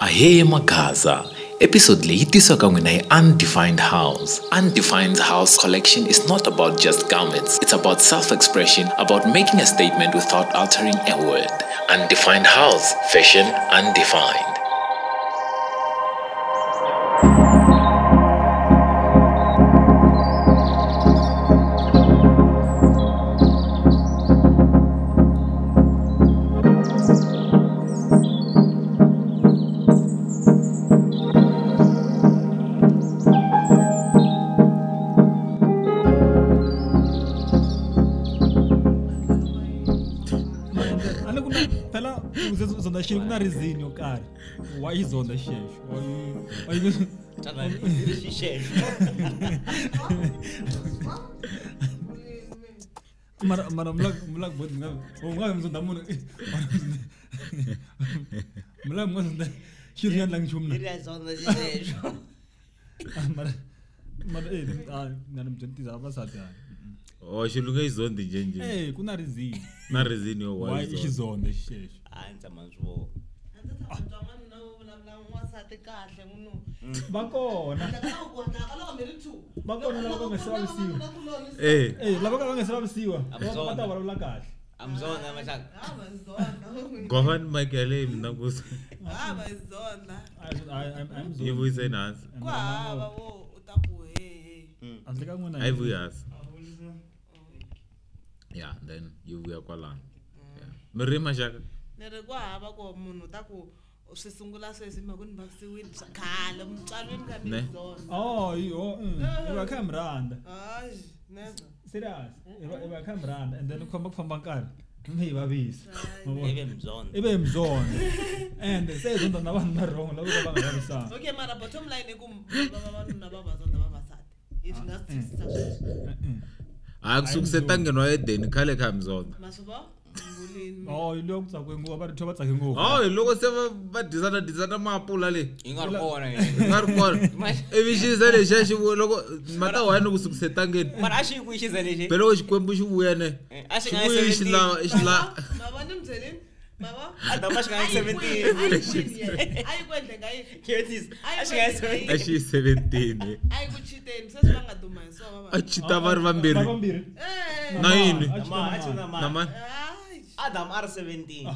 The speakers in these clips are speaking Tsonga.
Ahee Magaza. Episode leyi tisiwa ka n'wina hi Undefined House. Undefined House collection is not about just garments. It's about self-expression, about making a statement without altering a word. Undefined House, fashion undefined. Xi ku na reason yo karhi why yi zonda xexo why mara mara mula bot nga nga mzonda munhu mula nga zonda xi ri endla nchumu na ri zonda xexo mara mara eh na ni byela vavasati ha oh xi lunge izondi nje nje eh ku na reason na reason yo why xi zonda xexo a ndzi tshama ndzi vona va kona va kona lava va nga se vavisiwa eh lava va nga se vavisiwa va ta vulavula kahle amzona maxaka Gohan Michael mina ku va I'm yi vuyise hansi ku hava wo u ta ku he handle ka n'wina a yi vuyi hansi yeah then yi vuya kwalano mi ri maxaka ni ri ku hava ku munhu ta ku swi sungula sweswi mhaka ku ni vavisiwile swa khale mutswalweni ka mi zona oh yo i va kha mi rhandza hayi never serious i va kha mi rhandza and then ku famba ku famba nkarhi mi yi vavisa ive mzona ive mzona and se zonda na vanhu va wrong lava va nga vavisanga okay mara bottom line i ku vavanuna va va zonda vavasati hi swi nga twisisa sweswo a ku sukuse tangeni wa Edeni khale kha mzona maswo oh loko ku tsakwe ngopfu va ri va tsake ngopfu oh loko se va disana disana maapula le yi nga ri kona yi nga ri kona ivi xiza lexiya xi vuya loko mata wa yena ku sukuse tangeni mara a xi ku xiza lexi phela loko xikwembu xi vuya ne a xi nga xi la xi la mava ni mbyeleni mava Adam a xi nga 17 a yi ku endleka yi Curtis a xi nga 17 a xi 17 a yi ku cheateni sweswi va nga duma hi swona a cheata va ri vambirhi na yini na mani Adam R 17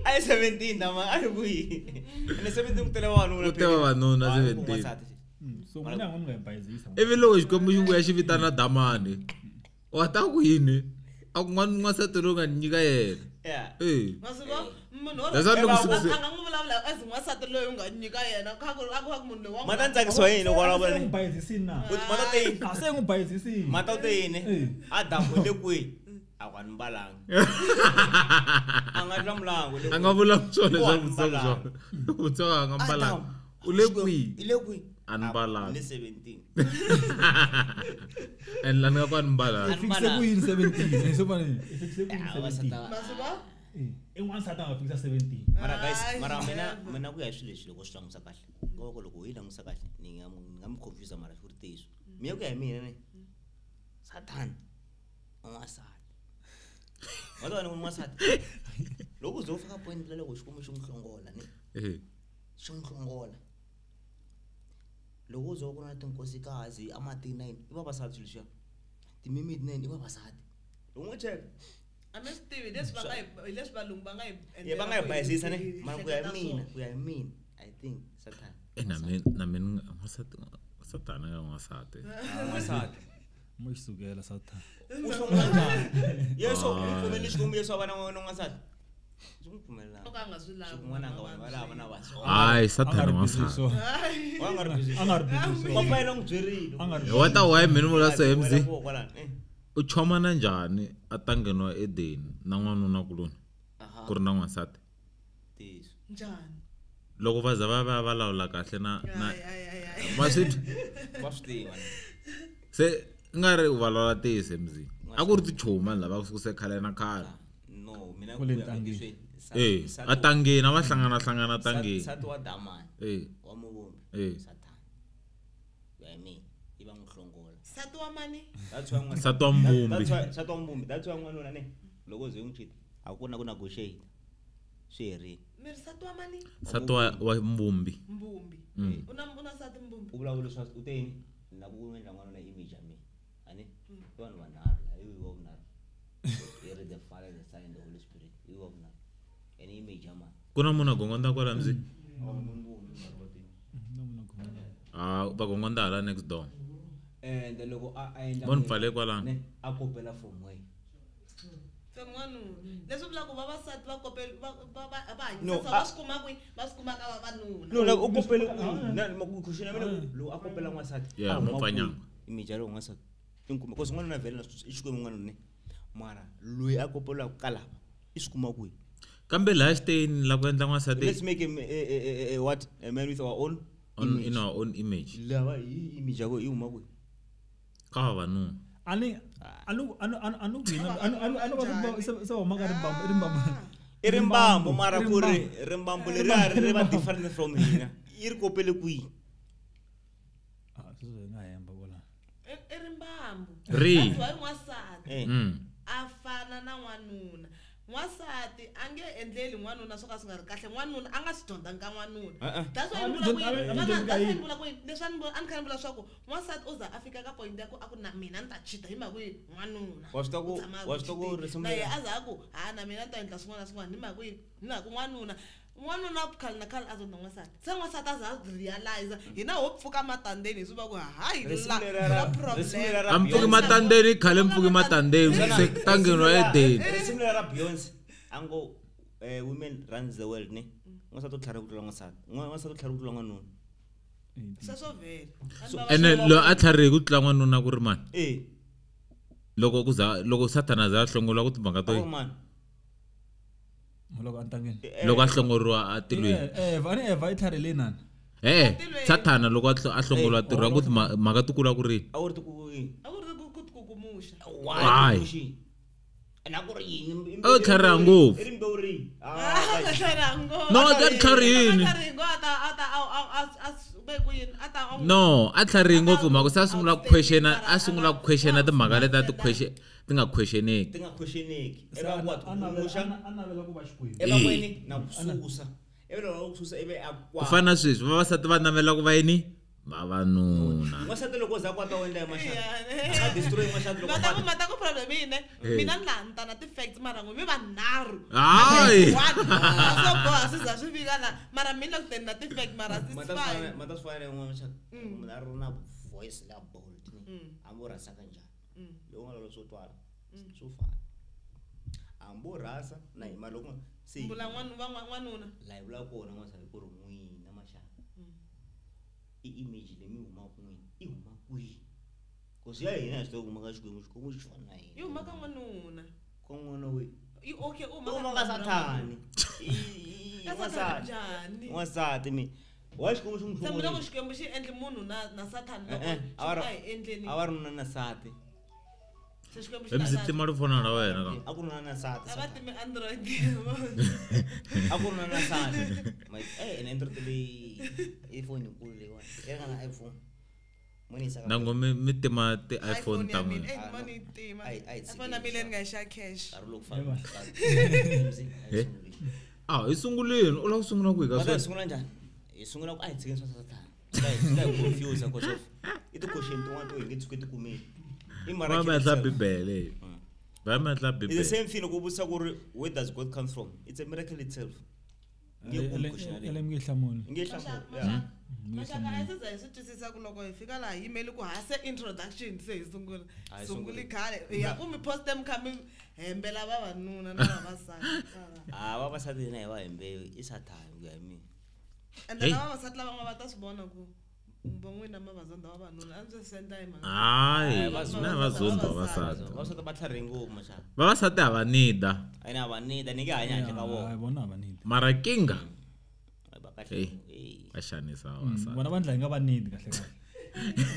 I 17 dama a ri kwihi ene 17 ku tele vavanuna ku tele vavanuna 17 so n'wina nga mi nga yi bayizisa ivi loko xikwembu xi vuya xi vitana Damani wa ta ku yini a ku n'wansati loyi nga ni nyika yena eh munhu a nga n'wi vulavula as n'wansati loyi u nga nyika yena kha ku a ku munhu loyi wa mata ntsakisiwa yini loko vulavula ni bayizisini na mata te yini a se n'wi bayizisini mata te yini Adam u le kwihi a ku a ni mbalanga a nga hlamulanga a nga vula swona leswaku swona u tsaka a nga mbalanga u le kwihi i le kwihi a ni mbalanga ni 17 and la ni nga ku a ni mbalanga i fikise ku yini 17 se fane i fikise ku yini 17 masiva i n'wansati a nga fikisa 17 mara guys mara mina ku ya hi swilo leswi loko swi langusa kahle ngoko loko hi langusa kahle ni nga mi confuse mara swi ri ntiyiso mina ku ya hi mina ne Satan n'wansati wa twa ni n'wansati loko u ze u fika point la loko xikwembu xi n'wi hlongola ne xi n'wi hlongola loko u ze u ku na tinkosikazi amatini na yini i vavasati swilo leswiya timimiti na yini i vavasati loko n'wi cheka a mi swi tivi leswi va nga hi leswi valungu va nga hi va nga hi bayizisa ne mara ku ya hi mina ku ya hi mina I think Satan na mina n'wansati Satan nga n'wansati n'wansati mo xi sukela Satan u hlongola njhani Yesu u pfumelele Xikwembu Yesu a va na n'wansati swi n'wi pfumelelanga ka nga swi lavi n'wananga vanhu va lava na vasona hayi Satan n'wansati wa nga ri busy a nga ri busy papa yena n'wi byerile wa ta why mina vula so MZ u chomana njhani a tangeni wa Edeni na n'wanuna kuloni ku ri na n'wansati njhani loko va za va va vulavula kahle na na va swi va swi tiva se nga ri u vulavula ntiyiso MZ a ku ri tichoma lava ku sukuse khale na khale no mina ku le eh a tangeni a va hlangana hlangana tangeni nsati wa Damani eh wa muvumbi Satan ya mina i va n'wi hlongola nsati wa mani that's why nsati wa muvumbi that's why nsati wa muvumbi that's why n'wanuna ne loko ze n'wi cheat A ku na ku negotiate. Swi herile. Mi ri nsati wa mani? Nsati wa Mbumbi. Mbumbi. U na nsati Mbumbi. U vulavula swa u te yini? Ni lava ku endla n'wanuna image ya mina. Ani? I vanhu vanharhu la, hi wa vunharhu. Hi ri the Father, the Son and the Holy Spirit. Hi wa vunharhu. And image ya mani? Ku na munhu a gongonda kwala mzi? Ah, va gongonda hala next door. And loko a endla Vo ni pfale kwalano. Ne, a kopela from where? From n'wanuna. Leswi vulaka ku vavasati va kopela va No, hanyisa va swi kuma kwihi? Va swi kuma ka vavanuna. No, like u kopele kwihi? Na ma ku question ya mina ku loko a kopela n'wansati. Yeah, a huma mo pfanyanga. kwihi? Image ya lowu n'wansati. I n'wi kuma because n'wanuna vhele na i Xikwembu n'wanuna ne. Mara loyi a kopelaka ka lava i swi kuma kwihi? Kambe laha xiteyini la ku endla n'wansati Let's make him a what? A man with our own on image. in our own image. Lava hi image ya ko yi huma kwihi? Ka vavanuna. Ani anu anu anu anu anu anu anu va se huma ka rimbambu rimbambu. I rimbambu mara ku ri rimbambu leriya ri va different from hina. Yi ri kopele kwihi? Ah, sweswo hi nga hemba kwala. I rimbambu. Ri. That's why n'wansati a fana na n'wanuna. N'wansati a nge endleli n'wanuna swo ka swi nga ri kahle. N'wanuna a nga swi dyondzangi ka n'wanuna. Uh-uh. That's why A ni mi vula ku dyondzi- a mi- yini? a mi Vana, dyondzi ka that's why ni yini? vula ku yini? Leswi a ni vula a ni kha ni vula swa ku n'wansati u za a fika ka point ya ku a ku na mina ni ta cheat-a hi mhaka ku yini? N'wanuna. Wa swi tiva ku- U tshama a ku wa swi tiva ku cheat-eni. risimu Na leri- yena a za a ku ha na mina ni ta endla swin'wana na swin'wana hi mhaka ku yini? Hi mhaka ku n'wanuna n'wanuna khale na khale a zonda n'wansati. Se n'wansati a za a realize hina ho pfuka matandeni hi swi va ku hayi Risimu la leriya na ra- risimu problem. leriya ra A mi pfuki Beyonce. matandeni khale mi pfuki matandeni se ta ngheniwa edeni. Risimu leri ra Beyonce a ngo women runs the world ne. N'wansati u tlhariha ku tlula n'wansati. N'wansati u tlhariha ku tlula n'wanuna. Sweswo vhele. Ene loyi a tlharihi ku tlula n'wanuna ku ri mani? Eh, Loko ku za loko Sathana a za a hlongola ku timhaka to a ku yini? ri mani? Loko antangeni. Loko a hlongoriwa atilweni. Eva ani Eva i tlharile nani? Eh, Sathana loko a hlongoriwa atilweni ku timhaka ti kula ku ri yini? A wu ri ku yini? A ku ri ku tikukumuxa. Why? Why? Ene a ku ri yini? A wu tlhariha ngopfu. I rimbewu rihi? Ah, Tlhariha ngopfu. No, a ta tlharihini. Tlhariha ngopfu, a ta a ta a a ve ku yini? A ta a No, a tlharihi ngopfu mhaka se a sungula ku questiona a sungula ku questiona timhaka leti a ti question ti nga questioneki. ti nga questioneki. Se Ivi a a ku wa a navela tikukumuxa. a navela ku va Xikwembu. Evakweni na ku susa. Ivi loko a ku susa ivi a Ku fana na sweswi vavasati va navela ku va yini? Vavanuna. N'wansati loko o za a kwata u endla hi maxaka. A destroy n'wansati loko a Mata ku kwata. mata ku problem yini? Mina ni laha ni ta na ti-facts mara n'wi mi vanharhu. Hayi. One. A swo boha swi za swi fika la mara mina ku teni na ti-facts mara it's Mata fine. mata swi fana na n'wana maxaka. Munhu a ri na voice la bold ne. Hambi u rhasa kanjhani. Loko u nga lava swo twala swo fana. Hambi u rhasa na hi mara loko se Vula n'wanuna va n'wanuna. la hi vulaka kona n'wansati ku ri n'wina maxaka. I image leyi mi humaka n'wina i huma kwihi? Cause ya hina hi swi tiva ku huma ka Xikwembu, Xikwembu xi fana na Yi hina. huma ka n'wanuna. Ka n'wana wihi? Yi okay u U huma huma ka Sathani. Ka Sathani njhani? N'wansati mi. Why Xikwembu xi n'wi Se mi loko hlongorile? Xikwembu xi endli munhu na Sathani loko Eh, eh, xi a va ku ri- a hi endleni. a va ri nuna na nsati. Se Xikwembu xi Mzi ta tima rifona ra wena ka. A ku ri nuna na nsati. A va timi Android. A ku ri nuna na nsati. Eh, ene Android leyi i phone yikulu leyiwani. Yi ringana iPhone. Mo ni yisa ka- Nango mi tima ti iPhone ta ya mina. n'wina. Eh, moni yi tima. A yi- a yi tshikeli iPhone ya mina ni nga yi xa cash. Nkarhi lowu famba. Mzi, a yi sunguli. Ah, hi sunguleni u lava ku sungula kwihi ka Mata hi sweswi? sungula njhani? Hi sungula ku a hi tshikeni swa Sathana. Swi ta hi confuse cause of i ti-question tin'wana to hi nge tshuki hi ti kumile. I Va miracle ma endla itself. Bibele. Va ma endla It's the Bibele. same thing loko u vutisa ku ri where does God come from? It's a miracle itself. Nge kumi question yaleyo. Ele mi nge hlamuli. Nge hlamuli. Yeah. Maxaka a hi se za hi swi twisisa ku loko hi fika laha hi yimeli ku ha se introduction se hi sungula. A hi Sunguli sunguli. khale. Ya ku mi poste mi kha mi hembela vavanuna na vavasati. Ah, vavasati hina hi va hembe i Sathana ku ya hi mina. Ende Hey. na vavasati lavan'wana va ta swi vona ku vo n'wina ma vazonda vavanuna a ndzi swi endla hi mhaka. Hayi, Vazonda- na vazonda vavasati. Vavasati va tlharihe ngopfu maxaka. Vavasati a va nida. Ene a va nida ni nge hanyi handle ka vona. Hayi vona a va need. Mara kinga Ai, va kahle. Hey. Eh. va xanisa vavasati. Vona va ndla hi nga va need kahle kahle.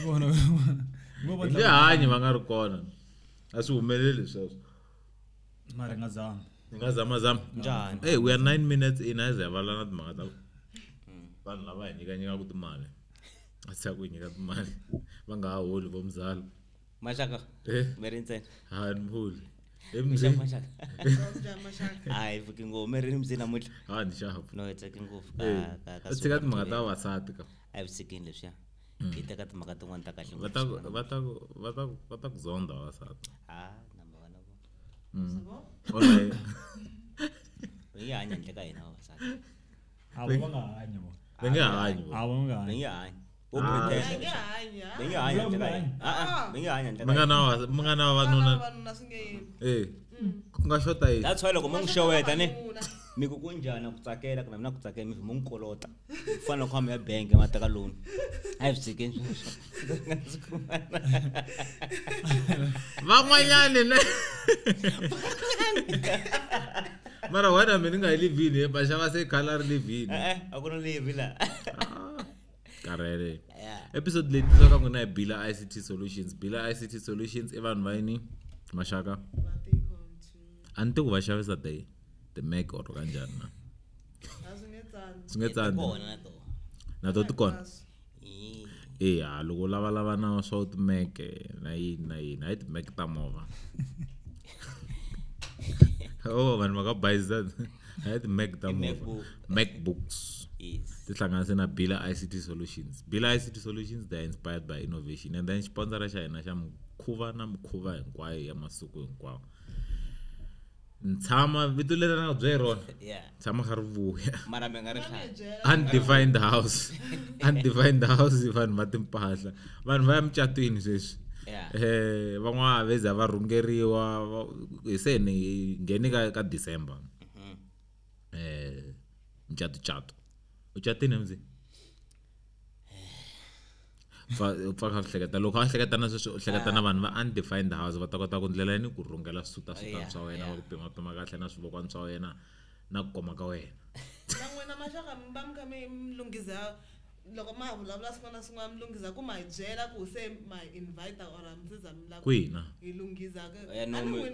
Vona vo Hi nge hanyi va nga ri kona. A swi humeleli sweswo. Mara hi nga zama. Hi nga zamazama. Njhani? Hey, we are 9 minutes in a hi za hi vulavula na timhaka ta vanhu lava hi nyikanyikaka timali. A tshika ku hi nyika timali. Va nga ha holi vo mzala. Maxaka. Eh. Mi ri ntsena. Ha ni holi. MZ Ai fucking go mere mzi namuntlha. Ah ni xava. No it's fucking go ka ka. Tshika timhaka ta vavasati ka. Ai vusikini leswiya. Hi teka timhaka tin'wana ta kahle. Va ta ku zonda vavasati. Ah na vona vo. Alright. Va hanya handle ka hina vavasati. A va nga hanyi vo. Va nge hanyi vo. A va nga hanyi. Va nge hanyi. Vo pretend. Va nge hanyi handle ka hina. Va nge hanyi handle ka hina. Mi nga na vavanuna. Vavanuna swi nge yimi. Eh. Ku nga xota yini? That's why loko mo n'wi xeweta ne. Mi ku kunjhani ku tsakela ku na mina ku tsakela mi mo n'wi kolota. Ku fana na ku hamba ya bank ma teka loan. A hi swi tshikeni. Van'wanyani ne. Mara wena mina nga hi livini va xava se khale a ri livini. A ku na livi la. Karele. Episode leyi tisiwaka n'wina hi Bila ICT Solutions. Bila ICT Solutions i vanhu va yini maxaka? A ni tivi ku va xavisa ti Mac or kanjhani na. Swi nge tsani. Na to ti kona. Eya loko u lavalava na swa ti Mac na yini na yini hayi ti Mac ta movha. Oh vanhu va ka bayiza hayi ti Mac ta movha. MacBooks. Yes. Ti hlanganise na Bila ICT Solutions. Bila ICT Solutions, they are inspired by innovation. And then sponsor xa hina xa mukhuva na mukhuva hinkwayo ya masiku hinkwawo. Ntshama vito leri na bye rona. Yeah. Tshama kha ri vuya. Mara mi nga ri hlaya. Undefined house. Undefined house vanhu va timpahla. Vanhu va ya mucatwini sweswi. Yeah. Van'wana va za va rhungeriwa hi se ni ngheni ka December. Mucato. U catini mzi? Pfa kha hleketa loko a hleketa na sweswi u hleketa na vanhu va undefined house va ta kota ku ndlela yini ku rhungela swisuta swa wena va ku pima pima kahle na swivokwana swa wena na ku koma ka wena. Na n'wina maxaka mi va mi kha mi lunghiza loko ma vulavula swin'wana na swin'wana mi lunghiza ku ma hi byela ku se ma hi invite or mi se za mi lava kwina hi lunghiza ka.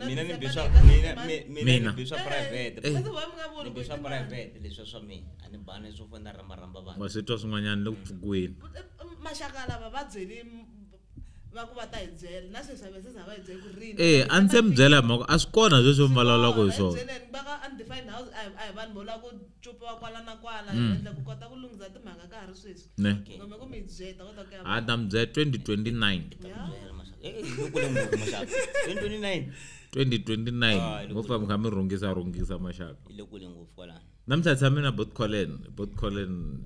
Mina ni bi swa mina ni bi swa private. Ni bi swa private leswi swa mina a ni bani swo fana ramba ramba vanhu. Wa swi twa swin'wanyana le ku pfukiweni. Maxaka lava va byeli va ku va ta hi byela na sweswi va se za va hi byela ku rini. A ndzi mi byela mhaka a swi kona sweswo mi vulavulaka hi swona. Byeleni va ka undefined house a hi vanhu vo lava ku cupiwa kwala na kwala endla ku kota ku lunghisa timhaka ka ha ri sweswi. Ngome ku mi byela kota ku ya. A ta mi byela 2029. Kule ngopfu maxaka. 2029. 2029 ngopfu mi kha mi rhungisa maxaka. Ile kule ngopfu kwalano. Namuntlha tshame na Bot Colin. Bot Colin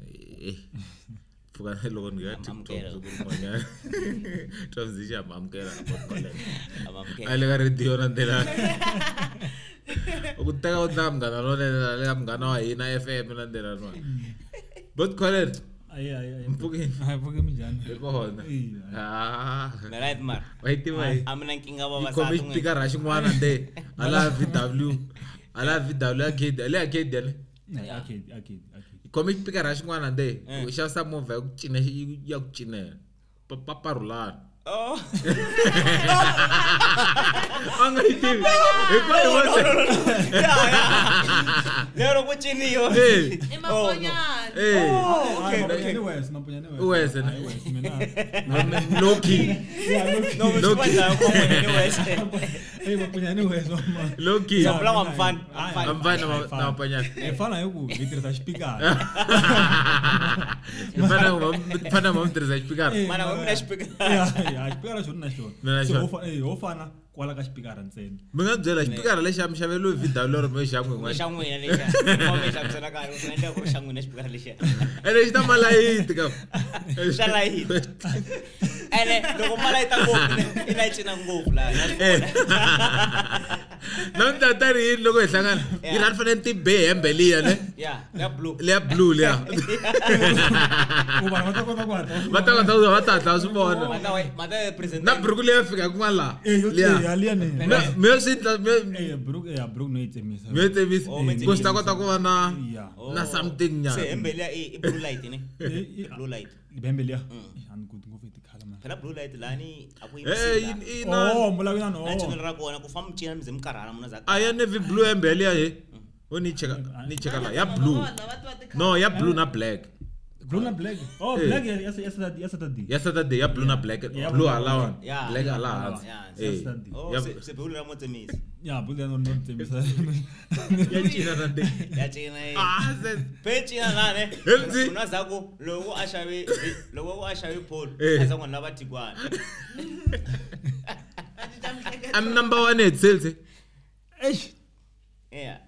pfuka loko ni ya TikTok kun'wanyana. Transition amukela Bot Colin. A le ka radio na ndlela. U ku teka u tla munghana lonene le ka munghana wa hina FM na ndlela nwa. Bot Colin. Ayi. Mpfukeni. Hayi pfuke minjhani? Hi kona. Ah. Me right mar. Wa yi tiva yi. A mina nkingha Yi vavasati khome xipikara xin'wana nde. Ala VW. Ala VW arcade. Le arcade le. Arcade. Khome xipikara xin'wana nde. U xavisa movha ya ku cina ya ku cinela. Paparulana. Oh. A nga yi tivi. Hikwalaho. Lero ku ciniwa. I maponyana. Oh, okay. Wes, mina. Loki. No, Loki. Eh, maponyana wes mama. Loki. Swa wa mfana. Mfana na maponyana. Eh, fana hi ku hi tirhisa xipikara. Mfana ma tirhisa xipikara. Mana wa mina xipikara. Ya, xipikara xona na xona. So ho fana kwala ka xipikara ntsena. Mi nga byela xipikara lexi a mi xaveriwe VW or mi xa n'wina. Xa n'wina lexa. Mi xavisela kahle, u endla ku ri xa n'wina xipikara lexiya. Ene xi ta malayiti ka. Xa layiti. Ene loko malayita ngopfu i la cina ngopfu laha. Namuntlha ta ri yini loko hi hlangana? Yi ri a ni fanele ni be hembe liya ne? Ya, ya blue. Liya blue liya. Ku vanhu va ta kota ku hatla. Va ta kota ku va ta hatla swi vona. Ma ta present. Na buruku liya fika kun'wana laha. Liya liya ne. Mi yo swi endla Eh, buruku ya buruku no yi tsemisa. Mi yo tsemisa. Ku swi ta kota ku va na na something nyana. Se hembe liya i blue light ne? Blue light. Hembe liya. A ni koti ngopfu hi tikhala man. Phela blue light lani a ku Eh, ina. Oh, mbulavu na no. Na cinelo ra kona ku famba mi cina mi ze mi karhala munhu za. A ya navy blue hembe liya he. O ni cheka la ya blue. No, ya blue na black. Blue na black. Oh, black ya Saturday. Ya Saturday ya blue na black. Blue ala one. Black ala. Saturday. Oh, se blue la motsemisa. Ya blue la motsemisa. Ya china na de. Ya china. Ah, se pe china na ne. Una zako logo a shabe logo a shabe Paul. Asa ngwana ba tikwana. I'm number 1 at sales. Eish. Yeah.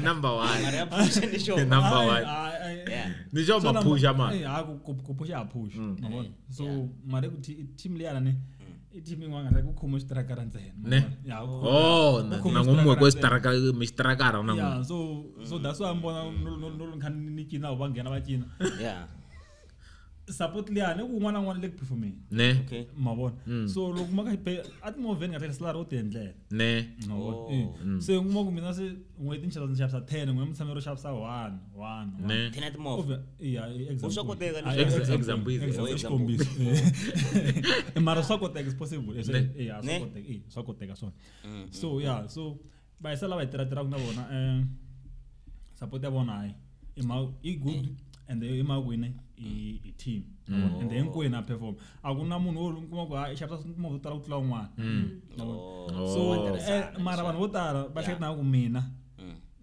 Number 1. Number 1. Yeah. Ni job mapusha man. Eh, ku pusha push. So mare ku team le yana ne. I team ingwa nga ku khoma striker ntsena. Yeah. Oh, na ngomwe ko striker mi striker na. Yeah, so that's why I'm bona no khan ni china ba ngena ba china. Yeah. Support liyani ku un'wana na un'wana le ku performeni ne okay mavona so loko maka a timovheni nga tlhela ro ti endlela ne mavona se kuma ku mina se n'hweti ni xavisa 10 n'hweti mi tshame ro xavisa 1 1 ne 10 timovha yeah example swa koteka example xikombiso mara swa koteka is possible yeah swa koteka swa koteka swona so yeah so va yisa lava hi tirha na vona support ya vona hayi i good and i mawini i team and then hinkwenu a perform a ku na munhu wo kuma ku ha xavisa movha to tala ku tlula un'wana so mara vanhu vo tala va hleketa na ku mina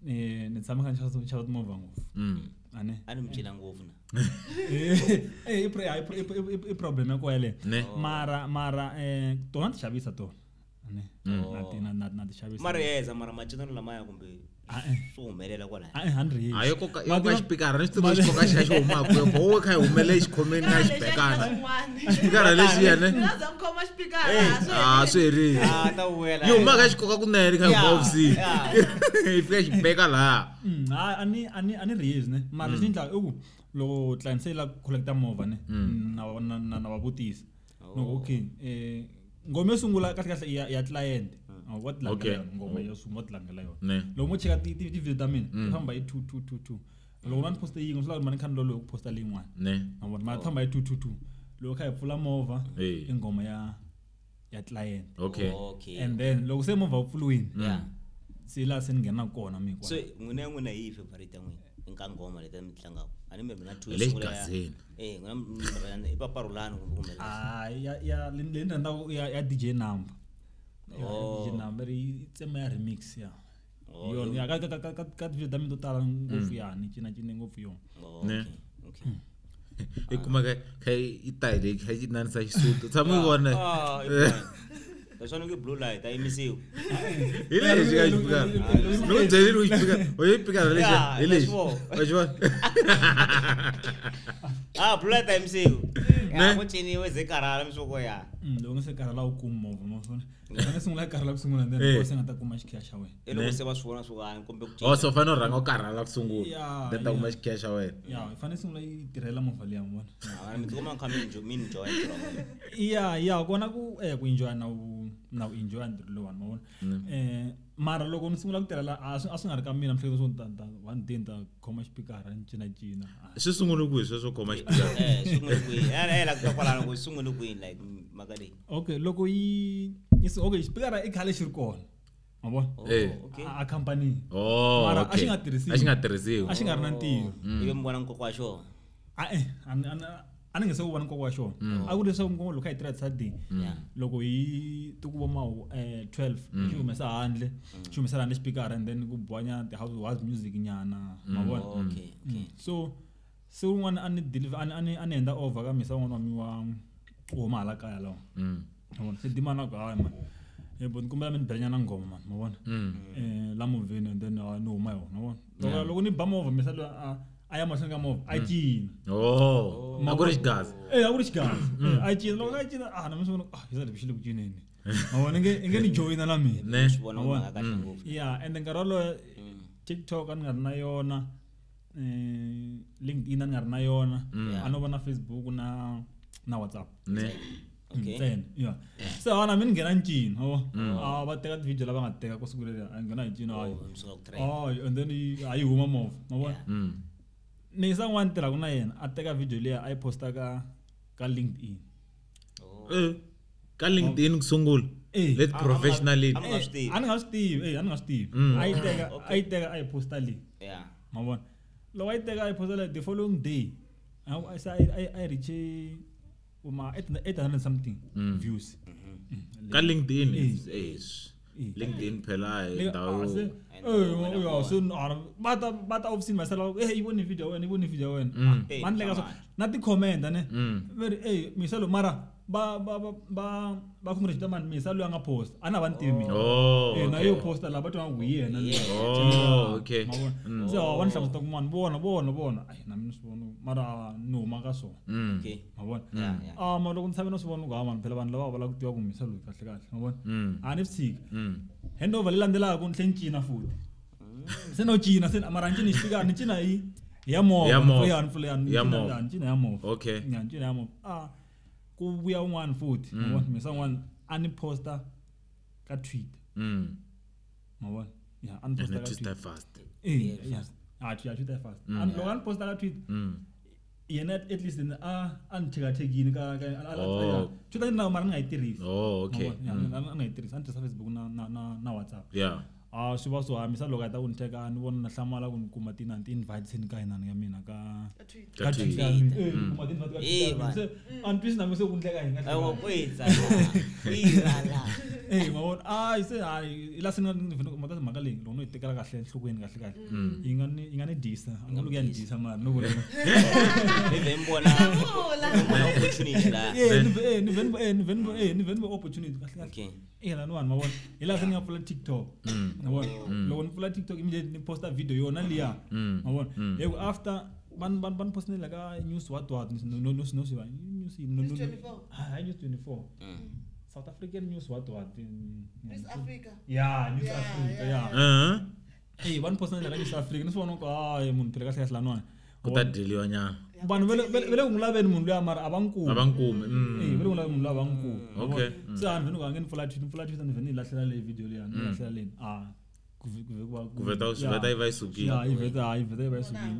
ni tshama kha ni xava timovha ngopfu ane a ni mi cina ngopfu na i problem ya ko yaleyo mara tona ti xavisa tona ane na ti xavisa mara yeza mara macinelo lamaya kumbe swo humelela kwalaya a 100 a yo koka xipikara ni swi tiva xikoka xa xi humaka yo wo kha hi humele xikhomeni na xibekana xipikara lexi yena a swi herile ta wela yi humaka xikoka kunene kha hi huma ofisini yi fika xibeka laha a ni rihezi ne mara lexi ni endlaka i ku loko client se yi lava ku collecta movha ne na va vutisa loko okay ngoma yo sungula kahle kahle ya client what langela ngoma yo sungula what langela yona loko mo cheka ti video ta mina ti famba hi 2 2 2 2 loko ni posta yin'we swi lava mani khani lolo ku posta leyin'wana ne mavona ma famba hi 2 2 2 loko kha hi pfula movha i ngoma ya client okay and then loko se movha wu pfuriwile se la se ni nghena kona mina so n'wina hi favorite ya n'wina nka ngoma leti mi tlangaka a ni mina 2 sungula n'wina i paparulani kumbe ya leyi ni rhandzaka ya DJ Number ya DJ Number yi tsema ya remix ya yona ya ka video ta mina to tala ngopfu ya ni cina ngopfu yona ne okay i kuma kha i tayi kha yi nanisa xisutu tshama u vona leswi ni blue light a yimisiwi hi lexi ka xipikara no byelile u xipikara u yi pikara lexi hi lexi wa xi vona blue light a yimisiwi ya ku ciniwe ze karhala misuko ya loko nga se karhala u kuma movha mavona nga sungula karhala ku sungula then ko se nga ta kuma xikhiya xa wena i loko se va swi vona swo ka kumbe ku oh so fanele u rhanga u karhala ku sungula then ta kuma xikhiya xa wena ya i fanele sungula yi tirhela movha liya mavona mi tikuma kha mi enjoy ntirho ya kona ku ku enjoy na u enjoy ntirho lowani mavona mara loko ni sungula ku tirhela a swi nga ri ka mina mihleketo swo ta one day ni ta khoma xipikara ni cinacina swi sungule kwihi sweswo khoma xipikara sungule kwihi la ku ta kwalano ku sungule kwihi like mhaka leyi okay loko yi okay xipikara i khale xi ri kona mavona a company mara a xi nga tirhisiwi a xi nga ri na ntirho ivi mi vona nkoka wa xona a ni nge se ku vona nkoka wa xona a ku leswaku ngoma loko hi tirha Saturday loko hi tikuva ma 12 xi humesa handle xi humesela handle xipikara and then ku bonya ti house music nyana mavona okay so se un'wana a ni deliver a ni henda over ka misa un'wana wa mi wa huma hala kaya lawa mavona se dimana ku hayi man bo ni kombela mi ni bela nyana ngoma man mavona la movheni and then ni huma yona mavona loko ni ba movha misa loyi a ya mahlweni ka movha a cina a ku ri xigaza a ku ri xigaza a cina loko a cina na mi swi vona hi sa xi le ku cineni mavona i nge ni joyina na mina swi vona mhaka kahle ngopfu ya and nkarhi wolowo TikTok a ni nga ri na yona LinkedIn a ni nga ri na yona a no va na Facebook na WhatsApp okay ntsena ya se ana mi ni nghena ncino a va teka ti-video lava nga teka ku sungula a nghena hi ncino hayi and then a yi huma movha mavona ni sa n'wana tirhaka na yena a teka video liya a yi posta ka LinkedIn ka LinkedIn ku sungula let professionally a ni nga swi tivi a ni nga swi tivi a yi teka a yi posta le yeah mavona Loko a yi teka a yi posta the following day I reach uma 800 something views. Ka LinkedIn is LinkedIn phela ndhawu. So bata office myself hey you want video wena you want video wena. Man leka so na ti comment ne. Very hey misalo mara ba congratulate man misalo nga post ana va ntivi mina. Eh na yo posta la ba twa ku yena. Oh okay. So wa nhlamusela ku man vona ai na mina swi vona mara no maka so. Okay. Ma vona. Ah ma loko ni tshame no swi vona ku ha man phela vanhu lava va lava ku tiva ku misalo kahle kahle ma vona. A ni swi tshika. Handover leyi landzelaka ni tlhe ni cina futhi. Se no cina se mara ni cina xipikara ni cina hi ya movha ni cina ya movha. Okay. Ni cina ya movha. Ah ku vuya un'wana futhi ma vona misa un'wana a ni posta ka Twitter. Ma vona. Yeah, a ni posta ka Twitter fast. Eh, yeah. Ah, Twitter fast. And loko a ni posta ka Twitter. Yena at least a ni thekathekini ka Twitter ni na mara ni nga yi tirhisi. Oh, okay. A ni nga yi tirhisi, a ni tirhisa Facebook na WhatsApp. Yeah. Ah swi va so hamisa loko a ta ku ni teka ni vona na hlamala ku ni kuma ti invite ni ka yena ya mina ka Twitter. Kuma ti invite ka Twitter. Se a ni twisi na mi se ku ndleka yini kahle. Awu kwetsa. Kwirala. Eh ma vona ah se hayi ila se ni mhaka mhaka leyi loko no yi tekela kahle enhlokweni kahle kahle. Yi nga ni dyisa, a nga loko ya ni dyisa mara no vona. Ni ve mbona. Opportunity la. Eh ni ve opportunity kahle kahle. Okay. Eh la no ma vona. Hi la se ni nga pfula TikTok. Ma vona. Loko ni pfula TikTok immediately ni posta video yona liya. Ma vona. Hi ku after ban postela ka news what no news no 24. Ah news 24. South African news what News Africa. Yeah, News Africa, yeah. Hey, one person la News Africa, ni swi vona ku hayi munhu phela kahle kahle laniwani. Ku ta deliwa nyana. Vanhu va le ku n'wi laveni munhu luya mara a va n'wi kumi. A va n'wi kumi. Eh, va le ku n'wi laveni munhu luya a va n'wi kumi. Okay. Se a ni vheni ku a nge ni pfula Twitter ni vheni ni yi lahlela leyi video liya, ni lahlela leyi. Ah, ku vheta yi va yi sukile. Yeah, yi vheta yi va yi sukile.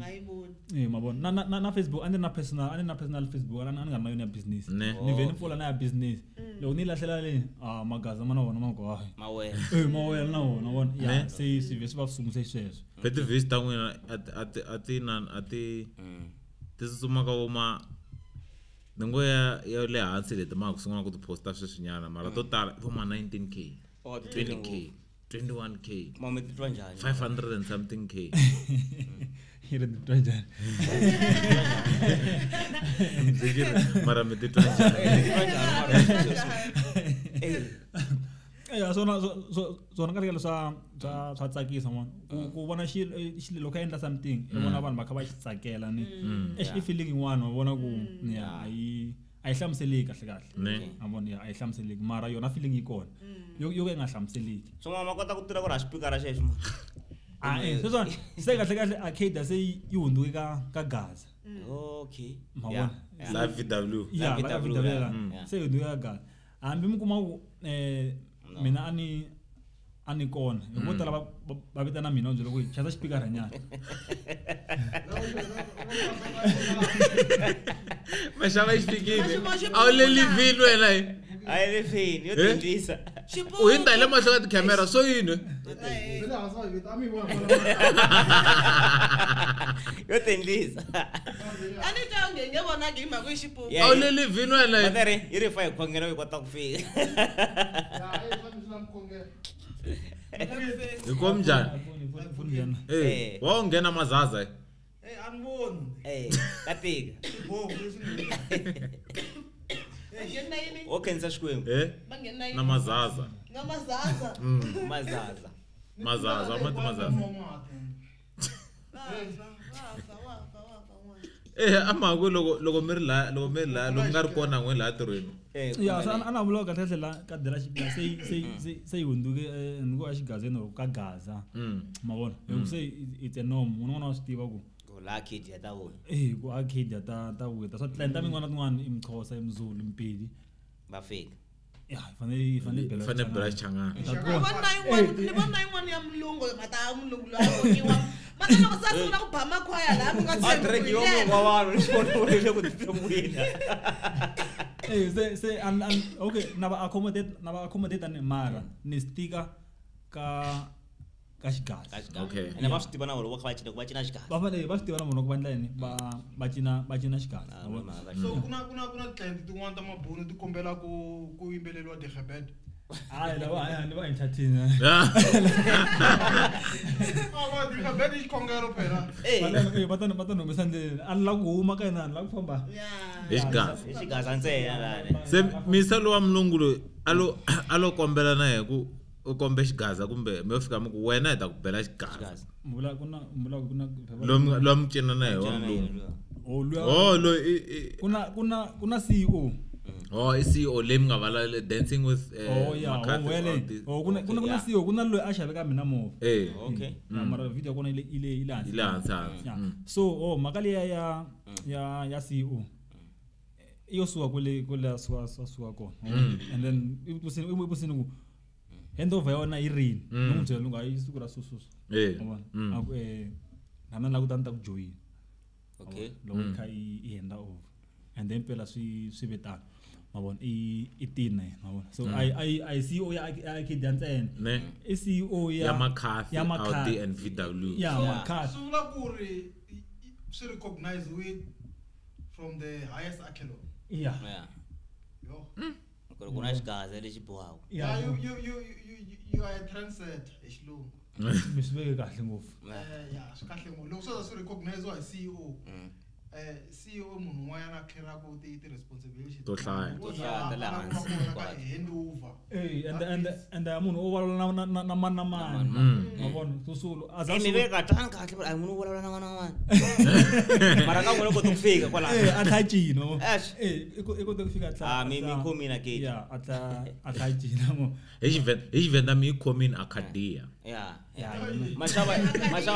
Eh, ma vona. Na Facebook a ni na personal Facebook, a ni nga ri na yona ya business. Ni vheni pfula na ya business. Loko ni lahlela leyi, ah magaza ma na wona ma ku hayi. Mawela. Eh, mawela na wona vona. Yeah, se swi vhe swi va sunguse sweswo. Phela ti-views ta n'wina a ti ti tsutsuma ka voma ni ngo ya le hansi leti ma ha ku sungula ku ti posta sweswinyana mara to tala vo ma 19k, 20k, 21k, Ma mi titwa njhani? 500 and something k. Yi ri titwa njhani? Mara mi titwa njhani? Eh swona swona kahle kahle swa tsakisa n'wana ku vona xilo loko a endla something i vona vanhu va kha va xi tsakela ni i feeling yin'wana wa vona ku ya a yi hlamuseleki kahle kahle. A vona ya a yi hlamuseleki mara yona feeling yi kona yo ka yi nga hlamuseleki. So ma kota ku tirha ku ri a xipikara xexo ma. Ah eh sweswo se kahle kahle arcade se yi hundzuke ka Gaza. Okay. Ma vona la VW. Yeah, la VW. Se yi hundzuke ka Gaza. Hambi mi kuma ku mina a ni kona hi vo tala va vitana mina va byela ku chasa xipikara nyana. Maxava xipikini a wu le livhini wena a yi livhini yo tindlisa u hundza hi le mahlweni ka tikhamera swo yini yo tindlisa a ni twa nge nge vonaki hi mhaka yi xipuku a wu le livhini wena materi yi ri fa hi khongela yi kota ku fika hi kom njhani wa u nghena mazaza a ni voni ka tika o khensa Xikwembu na mazaza na mazaza mazaza mazaza ma ti mazaza eh a mhaka loko mi ri la loko mi ri la loko nga ri kona n'we laha ntirhweni. Ya so a na vula kahle kahle la ka dela xipila se yi hundzuke ni ku a xigazeni or ka Gaza. Ma vona hi ku se it's a norm un'wana wa swi tiva ku la arcade ya ta vona. Eh ku arcade ya ta vuya swa client ta min'wana tin'wana i Mxhosa i Mzulu Mpedi va fika. Ya fanele bela Xichangani. Ni vona yin'wana ya mulungu mata ya mulungu loyi a voniwa mata loko se a sungula ku ba makhwaya laha mi nga tshembi wa vanhu ni xivona u ri le ku titshembwini. Eh se okay na va accommodate ni mara ni stika ka ka xigaza. Okay. Ene va swi tiva na vona loko va cina va cina xigaza. Va fanele va swi tiva na vona ku va endla yini va cina xigaza. So kuna client tin'wana ta mabunu ti kombela ku yimbeleriwa digebed. Hayi lava ni va entertain. Va digebed i xikhongelo phela. Va ta humesa ndleleni. A ni lava ku huma ka yena, ni lava ku famba. Hi xigaza. Hi xigaza ntsena lani. Se misa lowa mulungu loyi a lo kombela na yena ku u kombe xigaza kumbe mi yo fika mi ku wena hi ta ku bela xigaza. Lomu mi cina na yena wa mulungu. Oh loyi kuna CEO. Oh i CEO leyi mi nga vala Dancing with McCarthy. Oh kuna CEO kuna loyi a xaveka mina movha. Okay. Mara video kona ile hansi. Ile hansi. So mhaka liya ya CEO iyo suka kule suka kona. And then i busini ku handover ya wena yi rini. Ni n'wi byela loko hayi siku ra sususu. A ku na mina ni lava ku ta ni ta ku joyina. Okay. Loko kha i hand over. And then phela swi ve tano. Ma vona i tina yena, ma vona. So I CEO ya Arcadia ntsena. I CEO ya McCarthy, Audi and VW. Ya McCarthy. Swi vula ku ri swi recognize with from the highest echelon. Yeah. Yeah. Yo. Ku na xigaza lexi bohaka. Yeah, you are a trendsetter hi xilungu. Mi swi veke kahle ngopfu. Yeah, swi kahle ngopfu. Loko swo swi recognize hi CEO. CEO munhu un'wanyana a clear-aku ti-responsibility to hlaya. To hlaya ta le hansi handover. And munhu o vulavula na mani na mani. Ma vona so a mi veka tani kahle a munhu u vulavula na mani na mani. Mara ka n'wina kota ku fika kwalaho. A tlha cina. I kota ku fika a tlha. Mi khomile ke. Yeah, a tlha cina mo. Hi Xivenda mi yi khomile Arcadia. Yeah. Maxava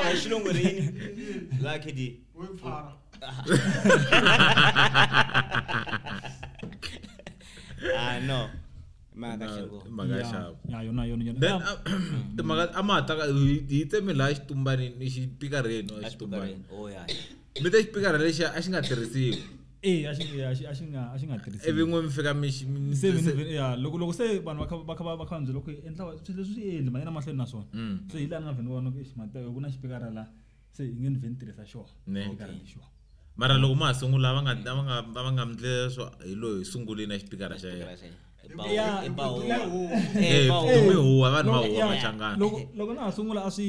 hi xilungu rini? La Arcadia. We pfara. No. Mhaka xingo. Mhaka xavo. Ya yona. Then timhaka a ma ta hi tseme laha xitumbani ni xipikareni a xitumbani. Oh yeah. Mi te xipikara lexi a xi nga tirhisiwi. A xi nga tirhisiwi. Ivi n'we mi fika mi se ya loko se vanhu va kha va byela ku endla swilo leswi swi endli manyana mahlweni na swona. Se hi laha ni nga vheni vona ku ku na xipikara la se hi nge ni vheni tirhisa xona. Xipikara lexiwa. Mara loko ma ha sungula va nga mi ndlela swo hi loyi sunguleni na xipikara xa yena. Huwa vanhu va huwa machangana. Loko na ha sungula a swi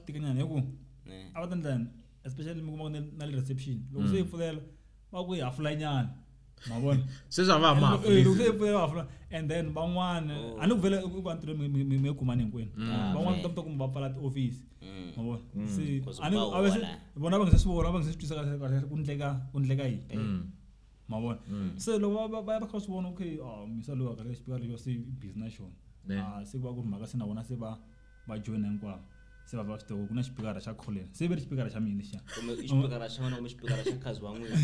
tikanyana hi ku a va ta endla yini especially mi kuma ku na le reception loko se yi pfulela va ku hi hafulanyana. Ma vona. Sweswi a va ha ma hafulisi. Loko se yi pfulela va hafula and then van'wana a ni ku vhele ku entirhweni mi kumani hinkwenu. Van'wana ta kuma va pfala tiofisi. Ma vona. Se a ni a vona va nga se swi vona va nga se swi twisa kahle ku ndleka yini. Ma vona. Se loko va va kha swi vona okay misa loyi kahle xipikara lexi se busy na xona. Se ku va ku ri mhaka se na vona se va joyina hinkwavo. Se va swi tiva ku na xipikara xa Colin. Se ve ri xipikara xa mina lexiya. Kumbe i xipikara xa wena kumbe xipikara xa khazi wa n'wina.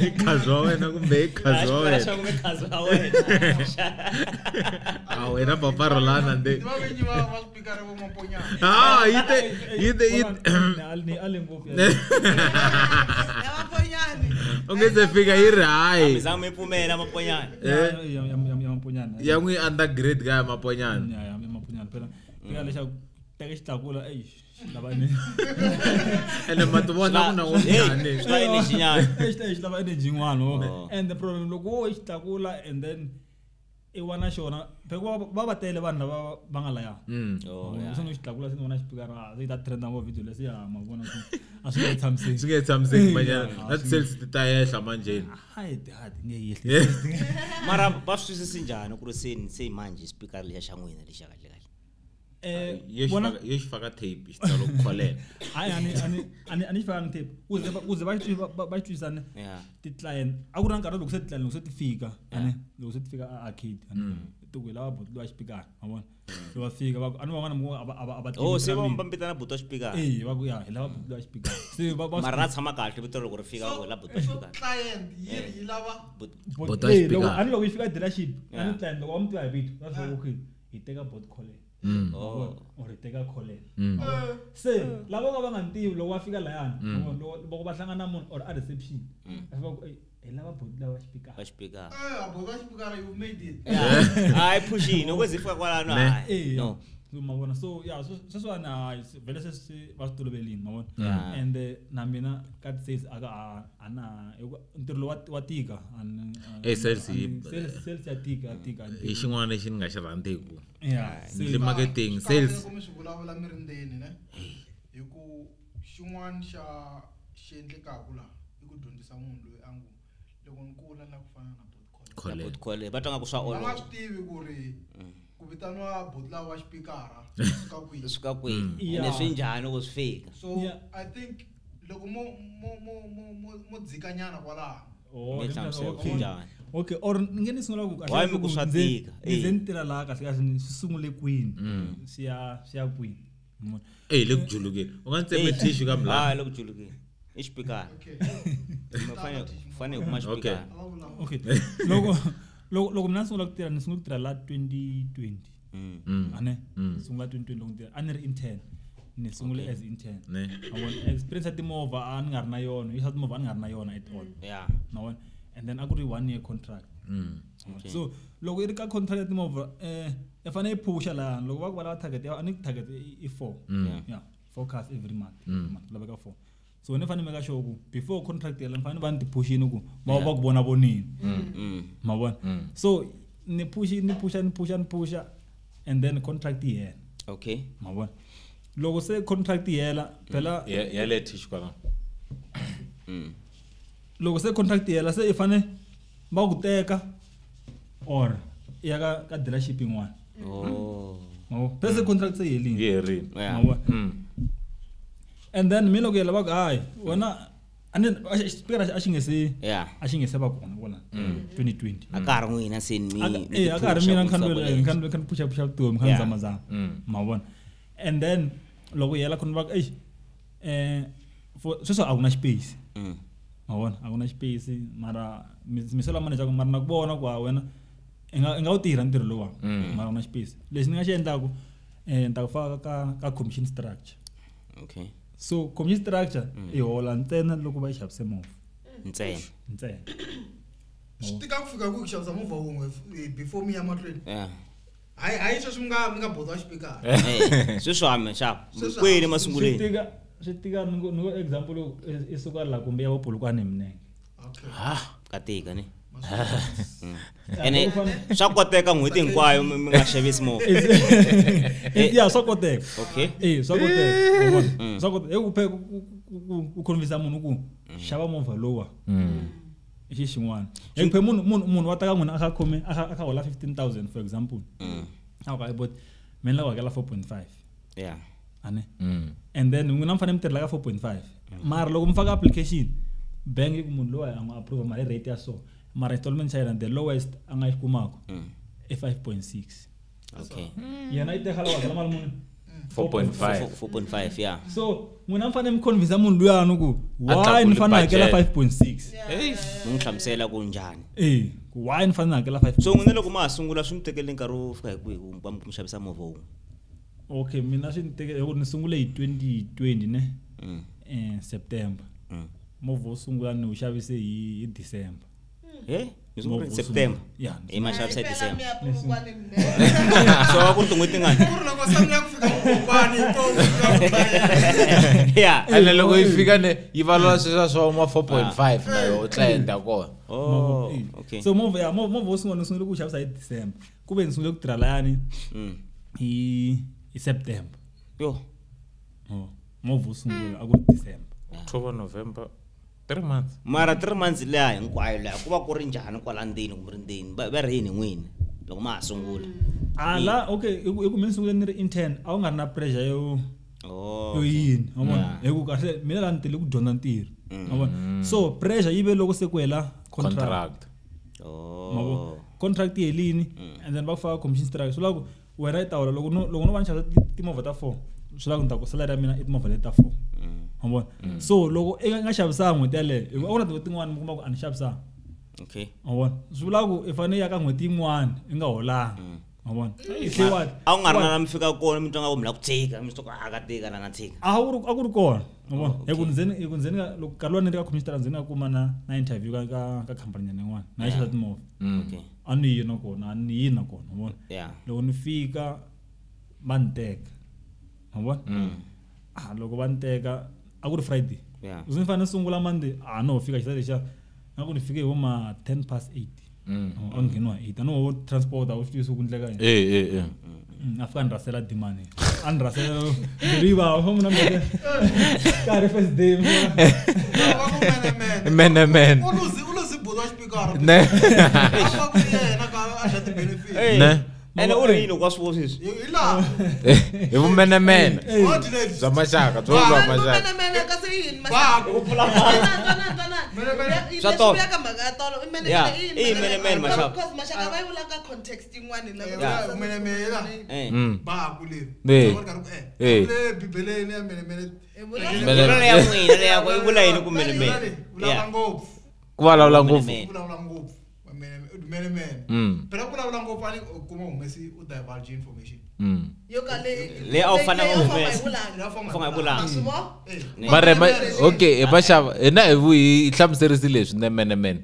I khazi wa wena kumbe i khazi wa wena. Xipikara xa kumbe khazi wa wena. A wena papa Rolana nde. Va vinyi va xipikara vo Maponyana. Yi te ni ale ngopfu. Ya Maponyana. U nge se fika yi ri hayi. Mi zama mi pfumela Maponyana. Ya Maponyana. Ya n'wi undergrade ka ya Maponyana. Ya Maponyana phela. Fika lexa teka xitlakula lava ni. Ene ma ti vona ku na n'wanyana. Swi lava energy nyana. Xi lava energy yin'wana. And the problem loko wo xitlakula and then i wana xona phela va tele vanhu lava va nga laya. Se ni xitlakula se ni vona xipikara se yi ta trenda ngopfu video leswi ya ma vona ku a swi nge tshamiseki. Swi nge tshamiseki manyana. Na ti-sales ti ta yehla manjheni. Hayi ti nge yehli. Mara va swi twisisi njhani ku ri se manje xipikara lexa xa n'wina lexa kahle kahle? Yo xi faka tape xi tsala ku Colin. Hayi a ni xi fakanga tape. Uze va xi twisisana ti-client. A ku ri na nkarhi loko se ti-client loko se ti fika loko se ti fika a arcade ti ku hi lava buti loyi a xipikara ma vona. Loko va fika va ku a ni van'wana mi ku a va Oh se va vitana buti wa xipikara. Va ku ya hi lava buti loyi a xipikara. Se va mara ra tshama kahle vito loko ri fika ku hi lava buti wa xipikara. Client yi ri yi lava buti wa xipikara. A ni loko yi fika dealership a ni client loko va mi tiva hi vito va swi okay hi teka buti Colin. Or hi teka Colin. Se lava ka va nga ntivi loko va fika layani loko va hlangana na munhu or a reception va ku Hi lava boti lava xipikara. Va xipikara. Boti va xipikara you made it. Hayi pushini loko zi fika kwalano hayi. No. So mavona so yeah so sweswiwani hayi vhele se va swi tolovelini mavona. And na mina ka sales aka ana ntirho lowu wa tika. Sales sales ya tika I xin'wana lexi ni nga xi rhandziku. Yeah. Le marketing sales. Loko mi swi vulavula mi ri ndzeni ne. Hi ku xin'wana xa xi endlekaku la i ku dyondzisa munhu loyi a ngo loko ni kula ni lava ku fana na Bot Khole. Va twa nga ku swa olova. Va nga swi tivi ku ri ku vitaniwa boti lava wa xipikara suka kwihi. Suka kwihi. Ene swi njhani loko swi fika. So I think loko mo dzikanyana kwalaho. Oh, okay. Or ni nge ni sungula ku kahle mi ku swa tika. Ni ze ni tirha laha kahle kahle ni swi sungule kwini. Swi ya kwini. Le ku julukeni. U nga ntseme tissue ka mlana. Hayi le ku julukeni. I xipikara. Fanele kuma xipikara. Okay. Loko mina sungula ku tirha ni sungula ku tirha la 2020. Ane sungula 2020 loko tirha a ni ri intern. Ni sungule as intern. I want experience ya timovha a ni nga ri na yona. Yi timovha a ni nga ri na yona at all. Yeah. Na wona. And then a ku ri 1 year contract. Okay. So loko i ri ka contract ya timovha i fanele i phusha laha loko va ku va lava target ya a ni target i 4. Yeah. 4 cars every month. Laveka 4. So ni fanele meka sure ku before contract ya ni fanele va ni tiphushini ku va va ku vona vonini. Ma vona. So ni pusha and then contract yi hela. Okay. Ma vona. Loko se contract yi hela phela ya le tissue kwala. Loko se contract yi hela se i fanele va ku teka or ya ka dealership yin'wana. Oh. Ma vona. Phela se contract se helini. Yi herini. Ma vona. And then mina loko yela va ku hayi wena a ni xipikara a xi nge se a xi nge se va kona kona 2020. A ka ha ri n'wina se ni a ka ha ri mina ni kha ni phusha vutomi kha ni zamazama. Ma vona. And then loko yela khona va ku eish for sweswo a ku na space. Ma vona a ku na space mara misela manager ku mara na ku vona ku wena i nga wu tirha ntirho lowa mara ku na space. Lexi ni nga xi endlaku ni ta ku faka ka commission structure. Okay. So commission structure i hola ntsena loko va yi xavise movha. Ntsena. Swi tika ku fika ku xavisa movha wun'we before mi ya mahlweni. Yeah. Hayi sweswi mi nga boti wa xipikara. Sweswi ha mi xava. Kwini masunguleni. Swi tika ni ngo example i suka la kumbe ya Polokwane Minenge. Okay. Ka tika ni. Ene swa koteka n'hweti hinkwayo mi nga xavisi movha. Yeah, swa koteka. Okay. Swa koteka. Swa koteka ku phela ku convince munhu ku xava movha lowa. I xi xin'wana. Hi ku phela munhu wa taka n'wina a kha khome a kha hola 15,000 for example. A ku but mina la hakela 4.5. Yeah. Ane. And then n'wina mi fanele mi tirhela ka 4.5. Mara loko mi faka application bank yi ku munhu lowa a n'wi approve mali rate ya so. Mara installment xa yena the lowest a nga yi kumaka i 5.6. Okay. Yena yi teka lawa hakela mali muni 4.5. 4.5 yeah. So n'wina mi fanele mi convince munhu luyani ku why ni fanele hakela 5.6. Mi n'wi hlamusela ku njhani. Ku why ni fanele hakela 5. So n'wina loko ma ha sungula swi mi tekele nkarhi wo fika hi kwihi ku va mi xavisa movha wun'we? Okay, mina swi ni tekele hi ku ni sungule hi 2020 ne. September. Movha wo sungula ni wu xavise hi December. Mi sungule hi September. Yeah. I ma xavisa hi December. So a ku ri tin'hweti tingani? Ku ri loko se mi ya ku fika kokwani ko Yeah. Ene loko yi fika ne yi valula sweswo swa ma 4.5 na yo tla endla kona. Oh, okay. So movha wo sungula ni sungule ku xavisa hi December. Ku ve ni sungule ku tirha layani hi September. Yo. Oh, movha wo sungula a ku ri December. October, November. 3 months. Mara 3 months leya hinkwayo leya ku va ku ri njhani kwala ndzeni kumbe ri ndzeni va ri yini n'wini loko ma ha sungula. La okay hi ku mina sungule ni ri intern a wu nga ri na pressure yo yini wa vona hi ku kahle mina la ni tele ku dyondza ntirho wa vona. So pressure yi ve loko se ku hela contract. Oh. Contract yi helini and then va ku faka commission structure swi lava ku wena i ta hola loko no va ni xavisa timovha ta 4 swi lava ku ni ta ku salary ya mina i timovha leti ta 4. Ma vona. So loko i nga xavisanga n'hweti yaleyo hi ku a ku na tin'hweti tin'wani mi kuma ku a ni xavisanga. Okay. Ma vona. Swi vula ku i fanele i ya ka n'hweti yin'wana i nga holanga. Ma Ma vona? A wu nga ri na mi fika kona mi twa nga ku mi la ku tshika mi suka a ka tika la na tshika. A ku ri kona. Ma vona? Hi ku ndzeni ka loko nkarhi luwa ni ri ka computer ndzeni ka kuma na interview ka company nyana yin'wana na yi xavisa timovha. Okay. A ni yi na kona, a ni yi na kona, ma vona? Loko ni fika va ni teka. Ma vona? Loko va ni teka a ku ri Friday. Ni fanele ni sungula Monday, a no fika xisa lexiya. Na ku ni fike hi vo ma 8:10. A ngheniwa 8. A no transport a wu swi tivisi ku endleka yini. A fika a ni rasela dimani. A ni rasela riva, u famba na mina. Ka ri first day. Mene. U luzi bulo xipikara. Ne. A ku yena ka a dya ti-benefit. Ne. Ene u ri yini loko a swi vona sweswi? Hi laha. Hi vumenemene. Bya maxaka, byo bya maxaka. Menemene kasi yini Ba, ku pfula Swa tolo. Leswi ka mhaka ya tolo i menemene I menemene maxaka. Because maxaka va yi vula ka context yin'wana la Menemene la. Ba ku le. Le Bibeleni ya menemene. Menemene ya n'wina leya ku yi vula yini ku menemene? Vulavula ngopfu. Ku vulavula ngopfu. Vulavula ngopfu. Menemene. Phela ku vulavula ngopfu a ni kuma humesi u divulge information. Yo ka le Le a wu fanele u humesa. Leyi a vulanga. Mara okay, maxava hina hi hlamuserise leswi ne menemene.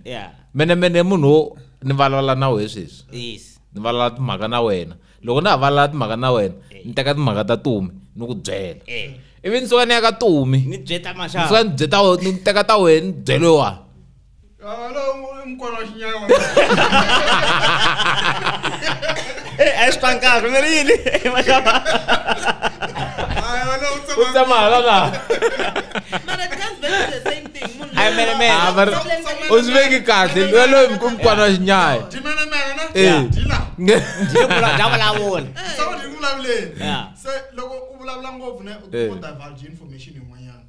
Menemene munhu wo ni vulavula na wehe sweswi. Yes. Ni vulavula timhaka na wena. Loko na ha vulavula timhaka na wena, ni teka timhaka ta Tumi ni ku byela. Ivi ni suka ni ya ka Tumi. Ni byeta maxaka. Ni suka ni byeta ni teka ta wena ni byele wa. Alo mukwana wa xinyawa. A swi twangi kahle mi ri yini maxava? U tshama hala la. Mara it comes back to the same thing. Ai menemene. U swi veki kahle loyi mukwana wa xinyawa. Dyi menemene na? Dyi la. Dyi vula dya vulavula. Se u dyi vulavuleni. Se loko u vulavula ngopfu ne u divulge information yin'wanyana.